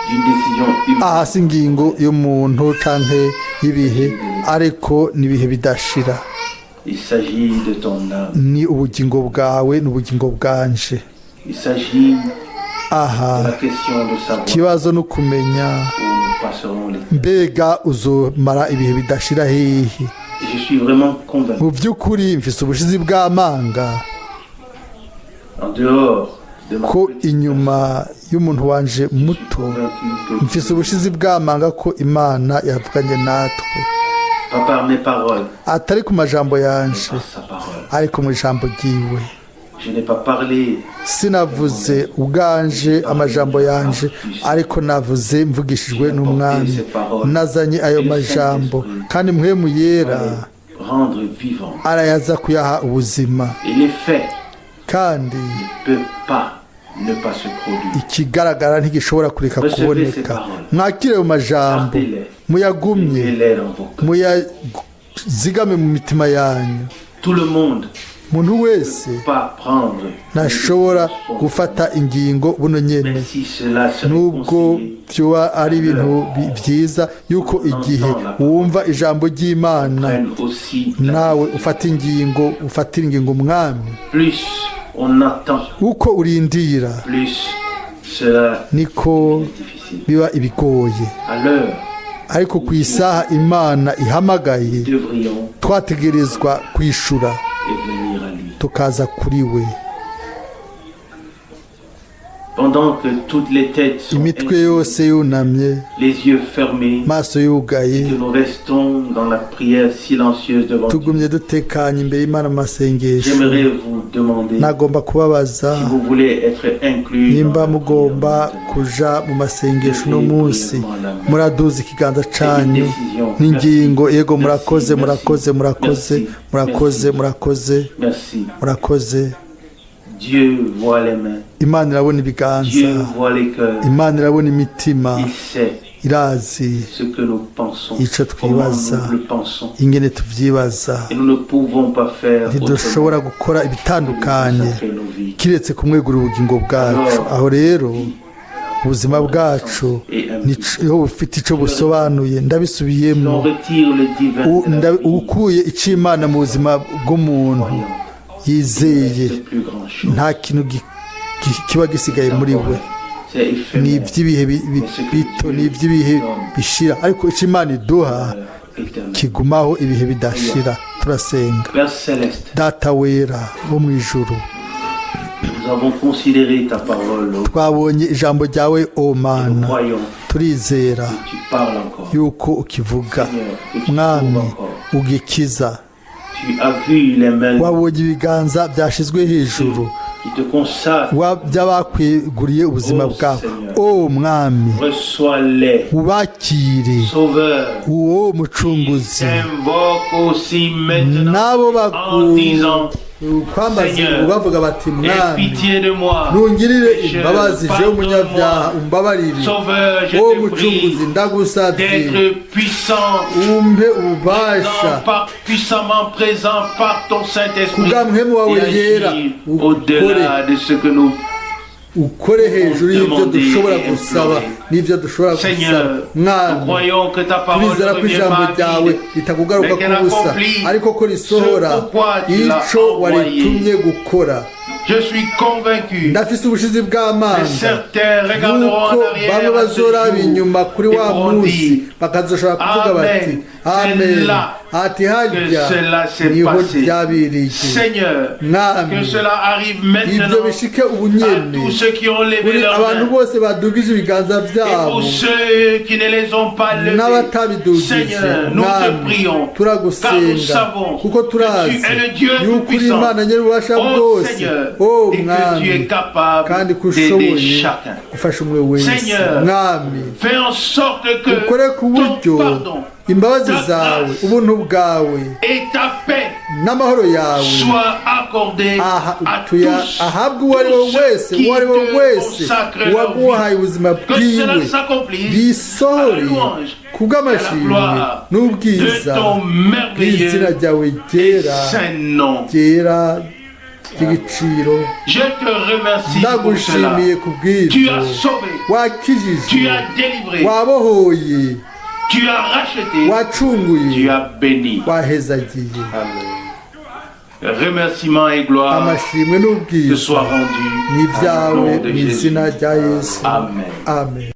A: d'une décision humaine.
B: Aha si ingingo y'umuntu canke y'ibihe, ariko n'ibihe bidashira.
A: Il s'agit de ton âme.
B: Ni ubugingo bwawe n'ubugingo bwanje.
A: Il s'agit de
B: Aha
A: la question de savoir
B: ikibazo ni ukumenya
A: où nous passerons l'éternité.
B: mbega uzomara ibihe bidashira hehe.
A: Et je suis vraiment convaincu,
B: Mu by'ukuri mfise ubushizi bw'amanga
A: en dehors de ma
B: ko
A: petite
B: inyuma y'umuntu wanje
A: je suis
B: muto,
A: convaincu que
B: mfise ubushizi bw'amanga ko Imana yavuganye natwe,
A: pas par mes paroles,
B: atari ku majambo
A: mais
B: yanje,
A: par sa parole.
B: ariko mu ijambo ryiwe.
A: Je n'ai pas parlé
B: Sinavuze ubwanje amajambo yanje, ariko navuze mvugishijwe n'Umwami. Nazanye ayo majambo, kandi Mpwemu Yera
A: pour les rendre vivants.
B: arayaza kuyaha ubuzima.
A: Et l'effet
B: Kandi
A: ne peut pas ne pas se produire.
B: ikigaragara ntigishobora kureka kuboneka. Mwakire ayo majambo, muyagumye,
A: Mettez-les dans vos cœurs.
B: muyazigame mu mitima yanyu.
A: Tout le monde
B: Umuntu wese
A: ne peut pas prendre
B: ntashobora gufata ingingo buno nyene,
A: même si cela serait
B: nubwo
A: conseillé.
B: byoba ari ibintu byiza yuko igihe wumva ijambo ry'Imana
A: Prenne aussi la
B: nawe
A: décision.
B: ufata ingingo, ufatira ingingo Umwami.
A: Plus on attend,
B: Uko urindira,
A: plus cela
B: niko
A: est difficile.
B: biba ibigoye.
A: À l'heure,
B: Ariko ku isaha Imana ihamagaye,
A: devrions
B: twategerezwa kwishura
A: et venir à lui.
B: tukaza kuri we.
A: Pendant que toutes les têtes sont
B: Imitwe
A: inclinées,
B: yose yunamye,
A: les yeux fermés,
B: maso yugaye,
A: que nous restons dans la prière silencieuse devant Dieu,
B: tugumye dutekanye imbere y'Imana mu masengesho,
A: j'aimerais vous demander
B: nagomba kubabaza
A: si vous voulez être inclus
B: nimba
A: dans la prière
B: mugomba
A: maintenant.
B: kuja mu masengesho uno munsi, muraduza ikiganza canyu. N'ingingo, yego, murakoze, murakoze, murakoze, murakoze, murakoze.
A: Merci.
B: Murakoze.
A: Dieu voit les mains.
B: Imana irabona ibiganza.
A: Dieu voit les cœurs.
B: Imana irabona imitima.
A: Il sait
B: Irazi
A: ce que nous pensons,
B: ico
A: comment
B: twibaza,
A: nous le pensons.
B: ingene tuvyibaza.
A: Et nous ne pouvons pas faire autrement
B: Ntidushobora gukora
A: que de
B: ibitandukanye
A: consacrer nos vies
B: kiretse kumwegura ubugingo bwacu. Aho rero ubuzima bwacu niho bufite ico busobanuye.
A: Si
B: Ndabisubiyemo,
A: on retire le divin de la vie,
B: ukuye ic'Imana mu buzima bw'umuntu yizeye,
A: il ne reste plus grand-chose.
B: nta kintu kiba gisigaye muri we.
A: C'est
B: Ni
A: éphémère,
B: iby'ibihe bito, ni iby'ibihe bishira, ariko icyo Imana iduha
A: éternel.
B: kigumaho ibihe bidashira. Turasenga.
A: Père céleste,
B: Data wera wo mu ijuru,
A: nous avons considéré ta parole. Nous
B: twabonye ijambo ryawe, o Mana.
A: croyons
B: Turizera
A: que tu parles encore.
B: yuko ukivuga,
A: Seigneur, que tu
B: Mwami,
A: sauves encore.
B: ugikiza.
A: Tu as vu les mains
B: Wabonye ibiganza byashyizwe hejuru
A: qui te consacrent.
B: by'abakweguriye ubuzima bwawe, o Mwami.
A: Reçois-les.
B: Ubakire.
A: Sauveur,
B: Uwo Mucunguzi,
A: t'invoque aussi maintenant
B: nabo
A: en disant,
B: Kwambaza
A: Seigneur,
B: ubu bavuga bati
A: aie
B: mwami
A: pitié de moi.
B: ntungirire
A: Pécheur,
B: imbabazi jewe umunyabyaha
A: pardonne-moi.
B: umbabarire
A: Sauveur, je
B: wowe
A: te
B: mucunguzi
A: prie
B: ndagusabye
A: d'être puissant,
B: umpe ububasha
A: présent puissamment présent par ton Saint-Esprit
B: Kubwa mpwemu wawe
A: et
B: yera,
A: agir
B: ukore.
A: au-delà de ce que nous
B: ukore hejuru y'ibyo
A: demander
B: dushobora
A: et
B: gusaba
A: implorer.
B: n'ibyo dushobora gusaba
A: Seigneur, nous
B: mwami
A: croyons que ta parole ne
B: turizera ko
A: revient
B: ijambo
A: pas
B: ryawe
A: vide,
B: ritakugaruka
A: mais qu'elle
B: ku busa
A: accomplit
B: ariko ko risohora
A: ce pourquoi tu l'as
B: ico waritumye
A: envoyé.
B: Gukora
A: Je suis convaincu
B: ndafise ubushizi
A: que
B: bw'amanga
A: certains regarderont en
B: yuko
A: arrière
B: bamwe
A: à ce
B: bazoraba
A: jour
B: inyuma kuri
A: et
B: wa
A: pourront
B: munsi
A: dire,
B: bakazoshobora kuvuga bati
A: Amen. C'est
B: amen
A: là
B: ati
A: que
B: harya
A: cela s'est
B: niho
A: passé.
B: byabiriye
A: Seigneur, que
B: mwami
A: cela arrive
B: ibyo
A: maintenant
B: bishike ubu
A: à
B: nyene
A: tous ceux qui ont levé
B: kuri
A: leurs
B: abantu
A: mains
B: bose badugije ibiganza
A: et
B: byabo
A: pour ceux qui ne les ont pas levés.
B: N'abatabidugije
A: Seigneur, nous te
B: mwami
A: prions, car nous
B: turagusenga
A: savons
B: kuko
A: que
B: turazi
A: tu es le Dieu
B: yuko uri
A: Tout-Puissant.
B: imana nyir'ububasha
A: Oh
B: bwose
A: Seigneur,
B: o
A: et que tu
B: mwami
A: es capable
B: kandi ko
A: d'aider
B: ushoboye
A: chacun.
B: Gufasha umwe wese
A: Seigneur,
B: mwami
A: fais en sorte que
B: ukore ku
A: ton
B: buryo
A: pardon
B: imbabazi
A: ta
B: zawe
A: grâce
B: ubuntu bwawe
A: et ta paix
B: n'amahoro yawe
A: soient accordés
B: aha
A: à
B: tuya
A: tous,
B: ahabwe uwo ari we
A: tous ceux
B: wese
A: qui
B: uwo ari we
A: te
B: wese
A: consacrent leur
B: uwaguhaye
A: vie.
B: Ubuzima
A: Que cela
B: bwiwe
A: s'accomplisse à la
B: bisohore
A: louange
B: ku bw'amashimwe
A: et à la gloire
B: n'ubwiza
A: de ton
B: bw'izina
A: merveilleux
B: ryawe
A: et
B: ryera
A: saint nom.
B: Ryera ry'igiciro
A: Je te remercie pour cela.
B: Ndagushimiye ku
A: Tu
B: bw'ibyo
A: as sauvé, tu
B: wakijije
A: as délivré,
B: wabohoye
A: tu as racheté,
B: wacunguye
A: tu as béni.
B: Wahezagiye
A: Remerciements et gloire
B: amashimwe
A: te
B: n'ubwiza
A: soient rendus
B: ni
A: au
B: ibyawe
A: nom de
B: mu
A: Jésus.
B: izina rya Yesu
A: Amen.
B: Amen.